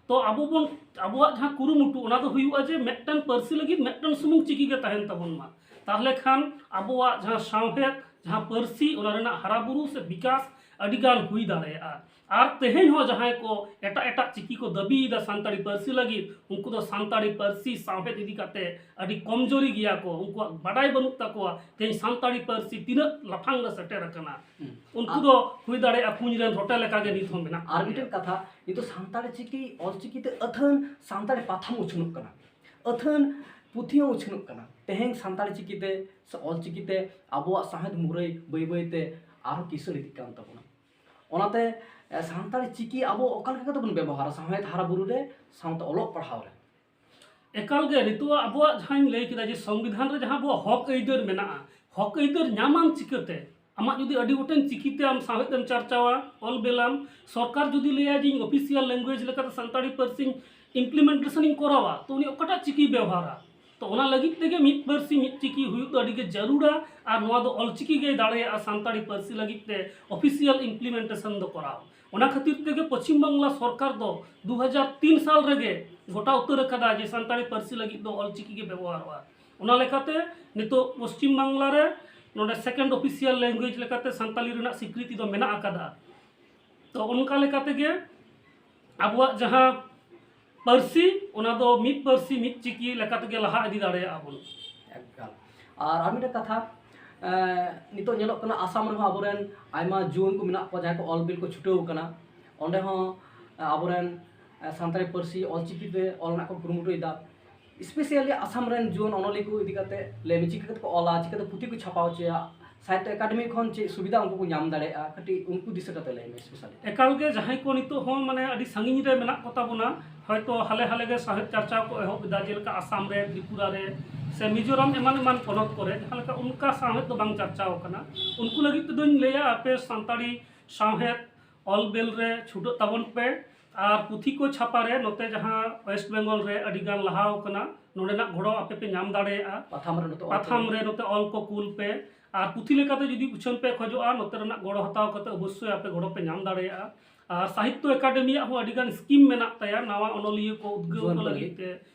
ᱛᱚ ᱟᱵᱚ ᱵᱚᱱ, ᱟᱵᱚᱣᱟᱜ ᱡᱟᱦᱟᱸ ᱠᱩᱨᱩᱢᱩᱴᱩ, ᱚᱱᱟ ᱫᱚ ᱦᱩᱭᱩᱜᱼᱟ ᱡᱮ ᱢᱤᱫᱴᱮᱱ ᱯᱟᱹᱨᱥᱤ ᱞᱟᱹᱜᱤᱫ ᱢᱤᱫᱴᱮᱱ ᱥᱩᱢᱩᱝ ᱪᱤᱠᱤ ᱜᱮ ᱛᱟᱦᱮᱱ ᱛᱟᱵᱚᱱ ᱢᱟ᱾ ᱛᱟᱦᱚᱞᱮ ᱠᱷᱟᱱ ᱟᱵᱚᱣᱟᱜ ᱡᱟᱦᱟᱸ ᱥᱟᱶᱦᱮᱫ, ᱡᱟᱦᱟᱸ ᱯᱟᱹᱨᱥᱤ, ᱚᱱᱟ ᱨᱮᱱᱟᱜ ᱦᱟᱨᱟ ᱵᱩᱨᱩ ᱥᱮ ᱵᱤᱠᱟᱥ ᱟᱹᱰᱤ ᱜᱟᱱ ᱦᱩᱭ ᱫᱟᱲᱮᱭᱟᱜᱼᱟ᱾ ᱟᱨ ᱛᱮᱦᱮᱧ ᱦᱚᱸ ᱡᱟᱦᱟᱸᱭ ᱠᱚ ᱮᱴᱟᱜ ᱮᱴᱟᱜ ᱪᱤᱠᱤ ᱠᱚ ᱫᱟᱹᱵᱤᱭᱮᱫᱟ ᱥᱟᱱᱛᱟᱲᱤ ᱯᱟᱹᱨᱥᱤ ᱞᱟᱹᱜᱤᱫ, ᱩᱱᱠᱩ ᱫᱚ ᱥᱟᱱᱛᱟᱲᱤ ᱯᱟᱹᱨᱥᱤ ᱥᱟᱶᱦᱮᱫ ᱤᱫᱤ ᱠᱟᱛᱮ ᱟᱹᱰᱤ ᱠᱚᱢᱡᱳᱨᱤ ᱜᱮᱭᱟ ᱠᱚ, ᱩᱱᱠᱩᱣᱟᱜ ᱵᱟᱰᱟᱭ ᱵᱟᱹᱱᱩᱜ ᱛᱟᱠᱚᱣᱟ ᱛᱮᱦᱮᱧ ᱥᱟᱱᱛᱟᱲᱤ ᱯᱟᱹᱨᱥᱤ ᱛᱤᱱᱟᱹᱜ ᱞᱟᱯᱷᱟᱝ ᱨᱮ ᱥᱮᱴᱮᱨ ᱟᱠᱟᱱᱟ᱾ ᱦᱩᱸ᱾ ᱩᱱᱠᱩ ᱟᱨ ᱫᱚ ᱦᱩᱭ ᱫᱟᱲᱮᱭᱟᱜᱼᱟ ᱠᱩᱧ ᱨᱮᱱ ᱨᱚᱴᱮ ᱞᱮᱠᱟᱜᱮ ᱱᱤᱛ ᱦᱚᱸ ᱢᱮᱱᱟᱜ ᱟᱨ ᱠᱚᱜᱮᱭᱟ᱾ ᱢᱤᱫᱴᱮᱱ ᱠᱟᱛᱷᱟ, ᱱᱤᱛᱚᱜ ᱥᱟᱱᱛᱟᱲᱤ ᱪᱤᱠᱤ, ᱚᱞᱪᱤᱠᱤ ᱛᱮ ᱟᱹᱛᱷᱟᱹᱱ ᱥᱟᱱᱛᱟᱲᱤ ᱯᱟᱛᱷᱟᱢ ᱩᱪᱷᱟᱹᱱᱚᱜ ᱠᱟᱱᱟ, ᱟᱹᱛᱷᱟᱹᱱ ᱯᱩᱛᱷᱤ ᱦᱚᱸ ᱩᱪᱷᱟᱹᱱᱚᱜ ᱠᱟᱱᱟ᱾ ᱛᱮᱦᱮᱧ ᱥᱟᱱᱛᱟᱲᱤ ᱪᱤᱠᱤ ᱛᱮ ᱥᱮ ᱚᱞᱪᱤᱠᱤ ᱛᱮ ᱟᱵᱚᱣᱟᱜ ᱥᱟᱶᱦᱮᱫ ᱢᱩᱨᱟᱹᱭ ᱵᱟᱹᱭ ᱵᱟᱹᱭ ᱛᱮ ᱟᱨᱦᱚᱸ ᱠᱤᱥᱟᱹᱬ ᱤᱫᱤᱜ ᱠᱟᱱ ᱛᱟᱵᱚᱱᱟ᱾ ᱚᱱᱟᱛᱮ, ᱮ, ᱥᱟᱱᱛᱟᱲᱤ ᱪᱤᱠᱤ ᱟᱵᱚ ᱚᱠᱟ ᱞᱮᱠᱟ ᱠᱟᱛᱮ ᱵᱚᱱ ᱵᱮᱵᱚᱦᱟᱨᱟ ᱥᱟᱶᱦᱮᱫ ᱦᱟᱨᱟ ᱵᱩᱨᱩ ᱨᱮ, ᱥᱟᱶᱛᱮ ᱚᱞᱚᱜ ᱯᱟᱲᱦᱟᱣ ᱨᱮ? ᱮᱠᱟᱞ ᱜᱮ, ᱱᱤᱛᱚᱜ ᱟᱵᱚᱣᱟᱜ ᱡᱟᱦᱟᱸᱧ ᱞᱟᱹᱭ ᱠᱮᱫᱟ ᱡᱮ ᱥᱚᱝᱵᱤᱫᱷᱟᱱ ᱨᱮ ᱡᱟᱦᱟᱸ ᱟᱵᱚᱣᱟᱜ ᱦᱚᱠ ᱟᱹᱭᱫᱟᱹᱨ ᱢᱮᱱᱟᱜᱼᱟ, ᱦᱚᱠ ᱟᱹᱭᱫᱟᱹᱨ ᱧᱟᱢᱟᱢ ᱪᱤᱠᱟᱹᱛᱮ? ᱟᱢᱟᱜ ᱡᱩᱫᱤ ᱟᱹᱰᱤ ᱜᱚᱴᱮᱱ ᱪᱤᱠᱤᱛᱮ ᱟᱢ ᱥᱟᱶᱦᱮᱫ ᱮᱢ ᱪᱟᱨᱪᱟᱣᱟ, ᱚᱞ ᱵᱮᱞᱟᱢ, ᱥᱚᱨᱠᱟᱨ ᱡᱩᱫᱤ ᱞᱟᱹᱭᱟ ᱡᱮ ᱤᱧ ᱚᱯᱷᱤᱥᱤᱭᱟᱞ ᱞᱮᱝᱜᱩᱭᱮᱡᱽ ᱞᱮᱠᱟᱛᱮ ᱥᱟᱱᱛᱟᱲᱤ ᱯᱟᱹᱨᱥᱤᱧ ᱤᱢᱯᱞᱤᱢᱮᱱᱴᱮᱥᱚᱱ ᱤᱧ ᱠᱚᱨᱟᱣᱟ, ᱛᱚ ᱩᱱᱤ ᱚᱠᱟᱴᱟᱜ ᱪᱤᱠᱤᱭ ᱵᱮᱣᱦᱟᱨᱟ? ᱛᱚ ᱚᱱᱟ ᱞᱟᱹᱜᱤᱫ ᱛᱮᱜᱮ ᱢᱤᱫ ᱯᱟᱹᱨᱥᱤ ᱢᱤᱫ ᱪᱤᱠᱤ ᱦᱩᱭᱩᱜ ᱫᱚ ᱟᱹᱰᱤ ᱜᱮ ᱡᱟᱹᱨᱩᱲᱟ, ᱟᱨ ᱱᱚᱣᱟ ᱫᱚ ᱚᱞᱪᱤᱠᱤ ᱜᱮ ᱫᱟᱲᱮᱭᱟᱜᱼᱟ ᱥᱟᱱᱛᱟᱲᱤ ᱯᱟᱹᱨᱥᱤ ᱞᱟᱹᱜᱤᱫ ᱛᱮ ᱚᱯᱷᱤᱥᱤᱭᱟᱞ ᱤᱢᱯᱞᱤᱢᱮᱱᱴᱮᱥᱚᱱ ᱫᱚ ᱠᱚᱨᱟᱣ᱾ ᱚᱱᱟ ᱠᱷᱟᱹᱛᱤᱨ ᱛᱮᱜᱮ ᱯᱚᱪᱷᱤᱢ ᱵᱟᱝᱞᱟ ᱥᱚᱨᱠᱟᱨ ᱫᱚ ᱫᱩ ᱦᱟᱡᱟᱨ ᱛᱤᱱ ᱥᱟᱞ ᱨᱮᱜᱮ ᱜᱚᱴᱟ ᱩᱛᱟᱹᱨ ᱟᱠᱟᱫᱟ ᱡᱮ ᱥᱟᱱᱛᱟᱲᱤ ᱯᱟᱹᱨᱥᱤ ᱞᱟᱹᱜᱤᱫ ᱫᱚ ᱚᱞᱪᱤᱠᱤ ᱜᱮ ᱵᱮᱵᱚᱦᱟᱨᱚᱜᱼᱟ᱾ ᱚᱱᱟ ᱞᱮᱠᱟᱛᱮ ᱱᱤᱛᱚᱜ ᱯᱚᱪᱷᱤᱢ ᱵᱟᱝᱞᱟ ᱨᱮ ᱱᱚᱰᱮ ᱥᱮᱠᱮᱱᱰ ᱚᱯᱷᱤᱥᱤᱭᱟᱞ ᱞᱮᱝᱜᱩᱭᱮᱡᱽ ᱞᱮᱠᱟᱛᱮ ᱥᱟᱱᱛᱟᱲᱤ ᱨᱮᱱᱟᱜ ᱥᱤᱠᱨᱤᱛᱤ ᱫᱚ ᱢᱮᱱᱟᱜ ᱟᱠᱟᱫᱟ᱾ ᱛᱚ ᱚᱱᱠᱟ ᱞᱮᱠᱟ ᱛᱮᱜᱮ ᱟᱵᱚᱣᱟᱜ ᱡᱟᱦᱟᱸ ᱯᱟᱹᱨᱥᱤ, ᱚᱱᱟ ᱫᱚ ᱢᱤᱫ ᱯᱟᱹᱨᱥᱤ ᱢᱤᱫ ᱪᱤᱠᱤ ᱞᱮᱠᱟ ᱛᱮᱜᱮ ᱞᱟᱦᱟ ᱤᱫᱤ ᱫᱟᱲᱮᱭᱟᱜᱼᱟ ᱵᱚᱱ᱾ ᱮᱠᱟᱞ᱾ ᱟᱨ ᱟᱨ ᱢᱤᱫᱴᱮᱱ ᱠᱟᱛᱷᱟ, ᱮᱸ, ᱱᱤᱛᱚᱜ ᱧᱮᱞᱚᱜ ᱠᱟᱱᱟ ᱟᱥᱟᱢ ᱨᱮᱦᱚᱸ ᱟᱵᱚᱨᱮᱱ ᱟᱭᱢᱟ ᱡᱩᱣᱟᱹᱱ ᱠᱚ ᱢᱮᱱᱟᱜ ᱠᱚᱣᱟ ᱡᱟᱦᱟᱸᱭ ᱠᱚ ᱚᱞ ᱵᱤᱞ ᱠᱚ ᱪᱷᱩᱴᱟᱹᱣ ᱟᱠᱟᱱᱟ᱾ ᱚᱸᱰᱮ ᱦᱚᱸ, ᱮᱸ, ᱟᱵᱚᱨᱮᱱ ᱥᱟᱱᱛᱟᱲᱤ ᱯᱟᱹᱨᱥᱤ ᱚᱞᱪᱤᱠᱤ ᱛᱮ ᱚᱞ ᱨᱮᱱᱟᱜ ᱠᱚ ᱠᱩᱨᱩᱢᱩᱴᱩᱭᱮᱫᱟ, ᱥᱯᱮᱥᱟᱞᱤ ᱟᱥᱟᱢ ᱨᱮᱱ ᱡᱩᱣᱟᱹᱱ ᱚᱱᱚᱞᱤᱭᱟᱹ ᱠᱚ ᱤᱫᱤ ᱠᱟᱛᱮ ᱞᱟᱹᱭ ᱢᱮ, ᱪᱤᱠᱟᱹ ᱠᱟᱛᱮ ᱠᱚ ᱚᱞᱟ, ᱪᱤᱠᱟᱹᱛᱮ ᱯᱩᱛᱷᱤ ᱠᱚ ᱪᱷᱟᱯᱟᱣ ᱦᱚᱪᱚᱭᱟ, ᱥᱟᱦᱤᱛᱛᱚ ᱮᱠᱟᱰᱮᱢᱤ ᱠᱷᱚᱱ ᱪᱮᱫ ᱥᱩᱵᱤᱫᱷᱟ ᱩᱱᱠᱩ ᱠᱚ ᱧᱟᱢ ᱫᱟᱲᱮᱭᱟᱜᱼᱟ, ᱠᱟᱹᱴᱤᱡ ᱩᱱᱠᱩ ᱫᱤᱥᱟᱹ ᱠᱟᱛᱮ ᱞᱟᱹᱭ ᱢᱮ ᱥᱯᱮᱥᱟᱞᱤ᱾ ᱮᱠᱟᱞ ᱜᱮ, ᱡᱟᱦᱟᱸᱭ ᱠᱚ ᱱᱤᱛᱚᱜ ᱦᱚᱸ ᱢᱟᱱᱮ ᱟᱹᱰᱤ ᱥᱟᱺᱜᱤᱧ ᱨᱮ ᱢᱮᱱᱟᱜ ᱠᱚ ᱛᱟᱵᱚᱱᱟ, ᱦᱚᱭᱛᱚ ᱦᱟᱞᱮ ᱦᱟᱞᱮ ᱜᱮ ᱥᱟᱶᱦᱮᱫ ᱪᱟᱨᱪᱟᱣ ᱠᱚ ᱮᱦᱚᱵ ᱮᱫᱟ, ᱡᱮᱞᱮᱠᱟ ᱟᱥᱟᱢ ᱨᱮ, ᱛᱨᱤᱯᱩᱨᱟ ᱨᱮ, ᱥᱮ ᱢᱤᱡᱳᱨᱟᱢ ᱮᱢᱟᱱ ᱮᱢᱟᱱ ᱯᱚᱱᱚᱛ ᱠᱚᱨᱮ, ᱡᱟᱦᱟᱸ ᱞᱮᱠᱟ ᱚᱱᱠᱟ ᱥᱟᱶᱦᱮᱫ ᱫᱚ ᱵᱟᱝ ᱪᱟᱨᱪᱟᱣ ᱟᱠᱟᱱᱟ᱾ ᱩᱱᱠᱩ ᱞᱟᱹᱜᱤᱫ ᱛᱮᱫᱚᱧ ᱞᱟᱹᱭᱟ, ᱟᱯᱮ ᱥᱟᱱᱛᱟᱲᱤ ᱥᱟᱶᱦᱮᱫ ᱚᱞ ᱵᱮᱞ ᱨᱮ ᱪᱷᱩᱴᱟᱹᱜ ᱛᱟᱵᱚᱱ ᱯᱮ᱾ ᱟᱨ ᱯᱩᱛᱷᱤ ᱠᱚ ᱪᱷᱟᱯᱟ ᱨᱮ ᱱᱚᱛᱮ ᱡᱟᱦᱟᱸ ᱳᱭᱮᱥᱴ ᱵᱮᱝᱜᱚᱞ ᱨᱮ ᱟᱹᱰᱤ ᱜᱟᱱ ᱞᱟᱦᱟᱣ ᱠᱟᱱᱟ, ᱱᱚᱰᱮᱱᱟᱜ ᱜᱚᱲᱚ ᱟᱯᱮ ᱯᱮ ᱧᱟᱢ ᱫᱟᱲᱮᱭᱟᱜᱼᱟ᱾ ᱯᱟᱛᱷᱟᱢ ᱨᱮ ᱱᱚᱛᱮ ᱚᱞ ᱯᱟᱛᱷᱟᱢ ᱠᱚ᱾ ᱨᱮ ᱱᱚᱛᱮ ᱚᱞ ᱠᱚ ᱠᱩᱞ ᱯᱮ᱾ ᱟᱨ ᱯᱩᱛᱷᱤ ᱞᱮᱠᱟᱛᱮ ᱡᱩᱫᱤ ᱩᱪᱷᱟᱹᱱ ᱯᱮ ᱠᱷᱚᱡᱚᱜᱼᱟ, ᱱᱚᱛᱮ ᱨᱮᱱᱟᱜ ᱜᱚᱲᱚ ᱦᱟᱛᱟᱣ ᱠᱟᱛᱮ ᱚᱵᱚᱥᱥᱳᱭ ᱟᱯᱮ ᱜᱚᱲᱚ ᱯᱮ ᱧᱟᱢ ᱫᱟᱲᱮᱭᱟᱜᱼᱟ᱾ ᱟᱨ ᱥᱟᱦᱤᱛᱛᱚ ᱮᱠᱟᱰᱮᱢᱤᱭᱟᱜ ᱦᱚᱸ ᱟᱹᱰᱤ ᱜᱟᱱ ᱥᱠᱤᱢ ᱢᱮᱱᱟᱜ ᱛᱟᱭᱟ ᱱᱟᱣᱟ ᱚᱱᱚᱞᱤᱭᱟᱹ ᱠᱚ ᱩᱫᱽᱜᱟᱹᱣ ᱡᱩᱣᱟᱹᱱ ᱠᱚ ᱠᱚ ᱞᱟᱹᱜᱤᱫ ᱞᱟᱹᱜᱤᱫ᱾ ᱛᱮ,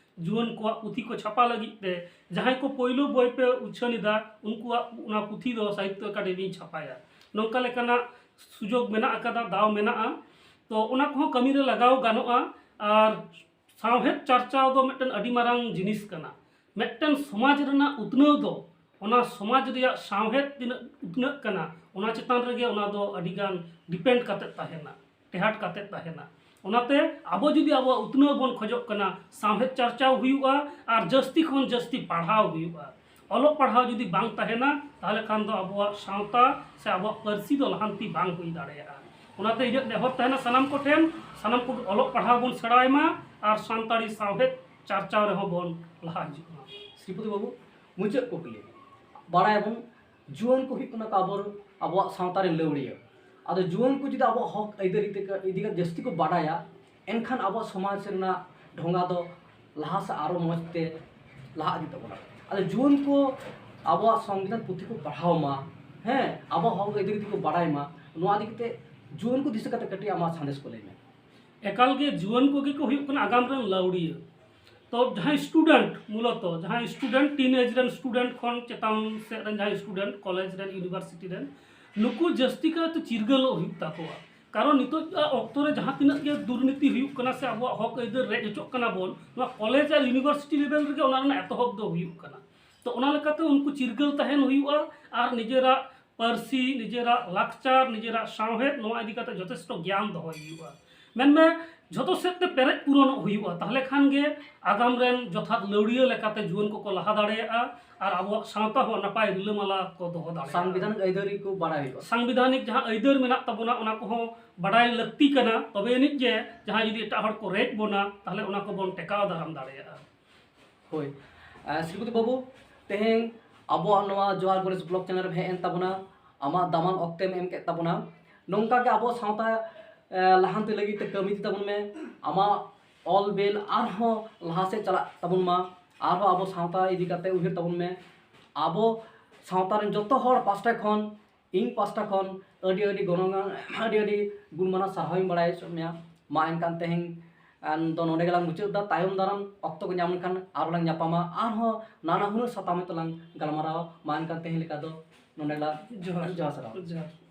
ᱡᱩᱣᱟᱹᱱ ᱠᱚᱣᱟᱜ ᱯᱩᱛᱷᱤ ᱠᱚ ᱪᱷᱟᱯᱟ ᱞᱟᱹᱜᱤᱫ ᱛᱮ᱾ ᱡᱟᱦᱟᱸᱭ ᱠᱚ ᱯᱳᱭᱞᱳ ᱵᱳᱭ ᱯᱮ ᱩᱪᱷᱟᱹᱱ ᱮᱫᱟ, ᱩᱱᱠᱩᱣᱟᱜ ᱚᱱᱟ ᱯᱩᱛᱷᱤ ᱫᱚ ᱥᱟᱦᱤᱛᱛᱚ ᱮᱠᱟᱰᱮᱢᱤᱭ ᱪᱷᱟᱯᱟᱭᱟ᱾ ᱱᱚᱝᱠᱟ ᱞᱮᱠᱟᱱᱟᱜ ᱥᱩᱡᱳᱜᱽ ᱢᱮᱱᱟᱜ ᱟᱠᱟᱫᱟ, ᱫᱟᱣ ᱢᱮᱱᱟᱜᱼᱟ᱾ ᱛᱚ ᱚᱱᱟ ᱠᱚᱦᱚᱸ ᱠᱟᱹᱢᱤ ᱨᱮ ᱞᱟᱜᱟᱣ ᱜᱟᱱᱚᱜᱼᱟ᱾ ᱟᱨ ᱥᱟᱶᱦᱮᱫ ᱪᱟᱨᱪᱟᱣ ᱫᱚ ᱢᱤᱫᱴᱮᱱ ᱟᱹᱰᱤ ᱢᱟᱨᱟᱝ ᱡᱤᱱᱤᱥ ᱠᱟᱱᱟ᱾ ᱢᱤᱫᱴᱮᱱ ᱥᱚᱢᱟᱡᱽ ᱨᱮᱱᱟᱜ ᱩᱛᱱᱟᱹᱣ ᱫᱚ ᱚᱱᱟ ᱥᱚᱢᱟᱡᱽ ᱨᱮᱭᱟᱜ ᱥᱟᱶᱦᱮᱫ ᱛᱤᱱᱟᱹᱜ ᱩᱛᱱᱟᱹᱜ ᱠᱟᱱᱟ, ᱚᱱᱟ ᱪᱮᱛᱟᱱ ᱨᱮᱜᱮ ᱚᱱᱟ ᱫᱚ ᱟᱹᱰᱤ ᱜᱟᱱ ᱰᱤᱯᱮᱱᱰ ᱠᱟᱛᱮ ᱛᱟᱦᱮᱱᱟ, ᱴᱮᱦᱟᱴ ᱠᱟᱛᱮ ᱛᱟᱦᱮᱱᱟ᱾ ᱚᱱᱟᱛᱮ ᱟᱵᱚ ᱡᱩᱫᱤ ᱟᱵᱚᱣᱟᱜ ᱩᱛᱱᱟᱹᱣ ᱵᱚᱱ ᱠᱷᱚᱡᱚᱜ ᱠᱟᱱᱟ, ᱥᱟᱶᱦᱮᱫ ᱪᱟᱨᱪᱟᱣ ᱦᱩᱭᱩᱜᱼᱟ ᱟᱨ ᱡᱟᱹᱥᱛᱤ ᱠᱷᱚᱱ ᱡᱟᱹᱥᱛᱤ ᱯᱟᱲᱦᱟᱣ ᱦᱩᱭᱩᱜᱼᱟ᱾ ᱚᱞᱚᱜ ᱯᱟᱲᱦᱟᱣ ᱡᱩᱫᱤ ᱵᱟᱝ ᱛᱟᱦᱮᱱᱟ, ᱛᱟᱦᱚᱞᱮ ᱠᱷᱟᱱ ᱫᱚ ᱟᱵᱚᱣᱟᱜ ᱥᱟᱶᱛᱟ ᱥᱮ ᱟᱵᱚᱣᱟᱜ ᱯᱟᱹᱨᱥᱤ ᱫᱚ ᱞᱟᱦᱟᱱᱛᱤ ᱵᱟᱝ ᱦᱩᱭ ᱫᱟᱲᱮᱭᱟᱜᱼᱟ᱾ ᱚᱱᱟᱛᱮ ᱤᱧᱟᱹᱜ ᱱᱮᱦᱚᱨ ᱛᱟᱦᱮᱱᱟ ᱥᱟᱱᱟᱢ ᱠᱚᱴᱷᱮᱱ, ᱥᱟᱱᱟᱢ ᱠᱚ ᱚᱞᱚᱜ ᱯᱟᱲᱦᱟᱣ ᱵᱚᱱ ᱥᱮᱬᱟᱭ ᱢᱟ ᱟᱨ ᱥᱟᱱᱛᱟᱲᱤ ᱥᱟᱶᱦᱮᱫ ᱪᱟᱨᱪᱟᱣ ᱨᱮᱦᱚᱸ ᱵᱚᱱ ᱞᱟᱦᱟ ᱦᱤᱡᱩᱜ ᱢᱟ᱾ ᱥᱨᱤᱯᱚᱛᱤ ᱵᱟᱹᱵᱩ, ᱢᱩᱪᱟᱹᱫ ᱠᱩᱠᱞᱤ, ᱵᱟᱲᱟᱭᱟᱵᱚᱱ ᱡᱩᱣᱟᱹᱱ ᱠᱚ ᱦᱩᱭᱩᱜ ᱠᱟᱱᱟ ᱠᱚ ᱟᱵᱚ, ᱟᱵᱚᱣᱟᱜ ᱥᱟᱶᱛᱟ ᱨᱮᱱ ᱞᱟᱹᱣᱲᱤᱭᱟᱹ᱾ ᱟᱫᱚ ᱡᱩᱣᱟᱹᱱ ᱠᱚ ᱡᱩᱫᱤ ᱟᱵᱚᱣᱟᱜ ᱦᱚᱠ ᱟᱹᱭᱫᱟᱹᱨᱤ ᱛᱮ ᱤᱫᱤ ᱠᱟᱛᱮ ᱡᱟᱹᱥᱛᱤ ᱠᱚ ᱵᱟᱰᱟᱭᱟ, ᱮᱱᱠᱷᱟᱱ ᱟᱵᱚᱣᱟᱜ ᱥᱚᱢᱟᱡᱽ ᱨᱮᱱᱟᱜ ᱰᱷᱚᱸᱜᱟ ᱫᱚ ᱞᱟᱦᱟ ᱥᱮᱫ ᱟᱨᱚ ᱢᱚᱡᱽ ᱛᱮ ᱞᱟᱦᱟ ᱤᱫᱤ ᱛᱟᱵᱚᱱᱟ᱾ ᱟᱫᱚ ᱡᱩᱣᱟᱹᱱ ᱠᱚ ᱟᱵᱚᱣᱟᱜ ᱥᱚᱝᱵᱤᱫᱷᱟᱱ ᱯᱩᱛᱷᱤ ᱠᱚ ᱯᱟᱲᱦᱟᱣ ᱢᱟ, ᱦᱮᱸ, ᱟᱵᱚᱣᱟᱜ ᱦᱚᱠ ᱟᱹᱭᱫᱟᱹᱨᱤ ᱛᱮᱠᱚ ᱵᱟᱲᱟᱭ ᱢᱟ, ᱱᱚᱣᱟ ᱤᱫᱤ ᱠᱟᱛᱮ ᱡᱩᱣᱟᱹᱱ ᱠᱚ ᱫᱤᱥᱟᱹ ᱠᱟᱛᱮ ᱠᱟᱹᱴᱤᱡ ᱟᱢᱟᱜ ᱥᱟᱸᱫᱮᱥ ᱠᱚ ᱞᱟᱹᱭ ᱢᱮ᱾ ᱮᱠᱟᱞ ᱜᱮ, ᱡᱩᱣᱟᱹᱱ ᱠᱚᱜᱮ ᱠᱚ ᱦᱩᱭᱩᱜ ᱠᱟᱱᱟ ᱟᱜᱟᱢ ᱨᱮᱱ ᱞᱟᱹᱣᱲᱤᱭᱟᱹ᱾ ᱛᱚ ᱡᱟᱦᱟᱸᱭ ᱥᱴᱩᱰᱮᱱᱴ, ᱢᱩᱞᱚᱛᱚ ᱡᱟᱦᱟᱸᱭ ᱥᱴᱩᱰᱮᱱᱴ, ᱴᱤᱱ ᱮᱡᱽ ᱨᱮᱱ ᱥᱴᱩᱰᱮᱱᱴ ᱠᱷᱚᱱ ᱪᱮᱛᱟᱱ ᱥᱮᱫ ᱨᱮᱱ ᱡᱟᱦᱟᱸᱭ ᱥᱴᱩᱰᱮᱱᱴ, ᱠᱚᱞᱮᱡᱽ ᱨᱮᱱ, ᱤᱭᱩᱱᱤᱵᱷᱟᱨᱥᱤᱴᱤ ᱨᱮᱱ, ᱱᱩᱠᱩ ᱡᱟᱹᱥᱛᱤ ᱠᱟᱭᱛᱮ ᱪᱤᱨᱜᱟᱹᱞᱚᱜ ᱦᱩᱭᱩᱜ ᱛᱟᱠᱚᱣᱟ᱾ ᱠᱟᱨᱚᱱ ᱱᱤᱛᱚᱜ ᱚᱠᱛᱚ ᱨᱮ ᱡᱟᱦᱟᱸ ᱛᱤᱱᱟᱹᱜ ᱜᱮ ᱫᱩᱨᱱᱤᱛᱤ ᱦᱩᱭᱩᱜ ᱠᱟᱱᱟ ᱥᱮ ᱟᱵᱚᱣᱟᱜ ᱦᱚᱠ ᱟᱹᱭᱫᱟᱹᱨ ᱨᱮᱡ ᱦᱚᱪᱚᱜ ᱠᱟᱱᱟ ᱵᱚᱱ, ᱱᱚᱣᱟ ᱠᱚᱞᱮᱡᱽ ᱟᱨ ᱤᱭᱩᱱᱤᱵᱷᱟᱨᱥᱤᱴᱤ ᱞᱮᱵᱮᱞ ᱨᱮᱜᱮ ᱚᱱᱟ ᱨᱮᱱᱟᱜ ᱮᱛᱚᱦᱚᱵ ᱫᱚ ᱦᱩᱭᱩᱜ ᱠᱟᱱᱟ᱾ ᱛᱚ ᱚᱱᱟ ᱞᱮᱠᱟᱛᱮ ᱩᱱᱠᱩ ᱪᱤᱨᱜᱟᱹᱞ ᱛᱟᱦᱮᱱ ᱦᱩᱭᱩᱜᱼᱟ ᱟᱨ ᱱᱤᱡᱮᱨᱟᱜ ᱯᱟᱹᱨᱥᱤ, ᱱᱤᱡᱮᱨᱟᱜ ᱞᱟᱠᱪᱟᱨ, ᱱᱤᱡᱮᱨᱟᱜ ᱥᱟᱶᱦᱮᱫ, ᱱᱚᱣᱟ ᱤᱫᱤ ᱠᱟᱛᱮ ᱡᱚᱛᱷᱮᱥᱴᱚ ᱜᱮᱭᱟᱱ ᱫᱚᱦᱚᱭ ᱦᱩᱭᱩᱜᱼᱟ᱾ ᱢᱮᱱᱢᱮ, ᱡᱷᱚᱛᱚ ᱥᱮᱫ ᱛᱮ ᱯᱮᱨᱮᱡ ᱯᱩᱨᱚᱱᱚᱜ ᱦᱩᱭᱩᱜᱼᱟ, ᱛᱟᱦᱚᱞᱮ ᱠᱷᱟᱱ ᱜᱮ ᱟᱜᱟᱢ ᱨᱮᱱ ᱡᱚᱛᱷᱟᱛ ᱞᱟᱹᱣᱲᱤᱭᱟᱹ ᱞᱮᱠᱟᱛᱮ ᱡᱩᱣᱟᱹᱱ ᱠᱚᱠᱚ ᱞᱟᱦᱟ ᱫᱟᱲᱮᱭᱟᱜᱼᱟ ᱟᱨ ᱟᱵᱚᱣᱟᱜ ᱥᱟᱶᱛᱟ ᱦᱚᱸ ᱱᱟᱯᱟᱭ ᱨᱤᱞᱟᱹᱢᱟᱞᱟ ᱠᱚ ᱫᱚᱦᱚ ᱫᱟᱲᱮᱭᱟᱜᱼᱟ᱾ ᱥᱟᱝᱵᱤᱫᱷᱟᱱᱤᱠ ᱟᱹᱭᱫᱟᱹᱨᱤ ᱠᱚ ᱵᱟᱲᱟᱭ ᱦᱩᱭᱩᱜᱼᱟ᱾ ᱥᱟᱝᱵᱤᱫᱷᱟᱱᱤᱠ ᱡᱟᱦᱟᱸ ᱟᱹᱭᱫᱟᱹᱨ ᱢᱮᱱᱟᱜ ᱛᱟᱵᱚᱱᱟ, ᱚᱱᱟ ᱠᱚᱦᱚᱸ ᱵᱟᱰᱟᱭ ᱞᱟᱹᱠᱛᱤ ᱠᱟᱱᱟ, ᱛᱚᱵᱮ ᱟᱹᱱᱤᱡ ᱜᱮ ᱡᱟᱦᱟᱸᱭ ᱡᱩᱫᱤ ᱮᱴᱟᱜ ᱦᱚᱲ ᱠᱚ ᱨᱮᱡ ᱵᱚᱱᱟ, ᱛᱟᱦᱚᱞᱮ ᱚᱱᱟ ᱠᱚᱵᱚᱱ ᱴᱮᱠᱟᱣ ᱫᱟᱨᱟᱢ ᱫᱟᱲᱮᱭᱟᱜᱼᱟ᱾ ᱦᱳᱭ᱾ ᱟᱨ ᱥᱨᱤᱯᱚᱛᱤ ᱵᱟᱹᱵᱩ, ᱛᱮᱦᱮᱧ ᱟᱵᱚᱣᱟᱜ ᱱᱚᱣᱟ ᱡᱚᱦᱟᱨ ᱜᱚᱨᱮᱥ ᱵᱞᱚᱜ ᱪᱮᱱᱮᱞ ᱨᱮᱢ ᱦᱮᱡ ᱮᱱ ᱛᱟᱵᱚᱱᱟ, ᱟᱢᱟᱜ ᱫᱟᱢᱟᱱ ᱚᱠᱛᱮᱢ ᱮᱢ ᱠᱮᱫ ᱛᱟᱵᱚᱱᱟ᱾ ᱱᱚᱝᱠᱟ ᱜᱮ ᱟᱵᱚ ᱥᱟᱶᱛᱟ, ᱮ, ᱞᱟᱦᱟᱱᱛᱤ ᱞᱟᱹᱜᱤᱫ ᱛᱮ ᱠᱟᱹᱢᱤ ᱤᱫᱤ ᱛᱟᱵᱚᱱ ᱢᱮ᱾ ᱟᱢᱟᱜ ᱚᱞ ᱵᱮᱞ ᱟᱨᱦᱚᱸ ᱞᱟᱦᱟ ᱥᱮᱫ ᱪᱟᱞᱟᱜ ᱛᱟᱵᱚᱱ ᱢᱟ, ᱟᱨᱦᱚᱸ ᱟᱵᱚ ᱥᱟᱶᱛᱟ ᱤᱫᱤ ᱠᱟᱛᱮ ᱩᱭᱦᱟᱹᱨ ᱛᱟᱵᱚᱱ ᱢᱮ᱾ ᱟᱵᱚ ᱥᱟᱶᱛᱟ ᱨᱮᱱ ᱡᱚᱛᱚ ᱦᱚᱲ ᱯᱟᱥᱴᱟ ᱠᱷᱚᱱ, ᱤᱧ ᱯᱟᱥᱴᱟ ᱠᱷᱚᱱ ᱟᱹᱰᱤ ᱟᱹᱰᱤ ᱜᱚᱱᱚᱝ ᱟᱱ, ᱟᱹᱰᱤ ᱟᱹᱰᱤ ᱜᱩᱱ ᱢᱟᱱᱟᱣ ᱥᱟᱨᱦᱟᱣ ᱤᱧ ᱵᱟᱲᱟᱭ ᱦᱚᱪᱚᱭᱮᱫ ᱢᱮᱭᱟ᱾ ᱢᱟ ᱮᱱᱠᱷᱟᱱ ᱛᱮᱦᱮᱧ, ᱮᱱ ᱫᱚ ᱱᱚᱰᱮ ᱜᱮᱞᱟᱝ ᱢᱩᱪᱟᱹᱫ ᱮᱫᱟ᱾ ᱛᱟᱭᱚᱢ ᱫᱟᱨᱟᱢ ᱚᱠᱛᱚ ᱠᱚ ᱧᱟᱢ ᱞᱮᱱᱠᱷᱟᱱ ᱟᱨᱦᱚᱸ ᱞᱟᱝ ᱧᱟᱯᱟᱢᱟ, ᱟᱨᱦᱚᱸ ᱱᱟᱱᱟ ᱦᱩᱱᱟᱹᱨ ᱥᱟᱛᱟᱢ ᱛᱮᱞᱟᱝ ᱜᱟᱞᱢᱟᱨᱟᱣᱟ᱾ ᱢᱟ ᱮᱱᱠᱷᱟᱱ ᱛᱮᱦᱮᱧ ᱞᱮᱠᱟ ᱫᱚ ᱱᱚᱰᱮ ᱞᱟᱝ ᱡᱚᱦᱟᱨ᱾ ᱡᱚᱦᱟᱨ ᱥᱟᱨᱦᱟᱣ᱾ ᱡᱚᱦᱟᱨ᱾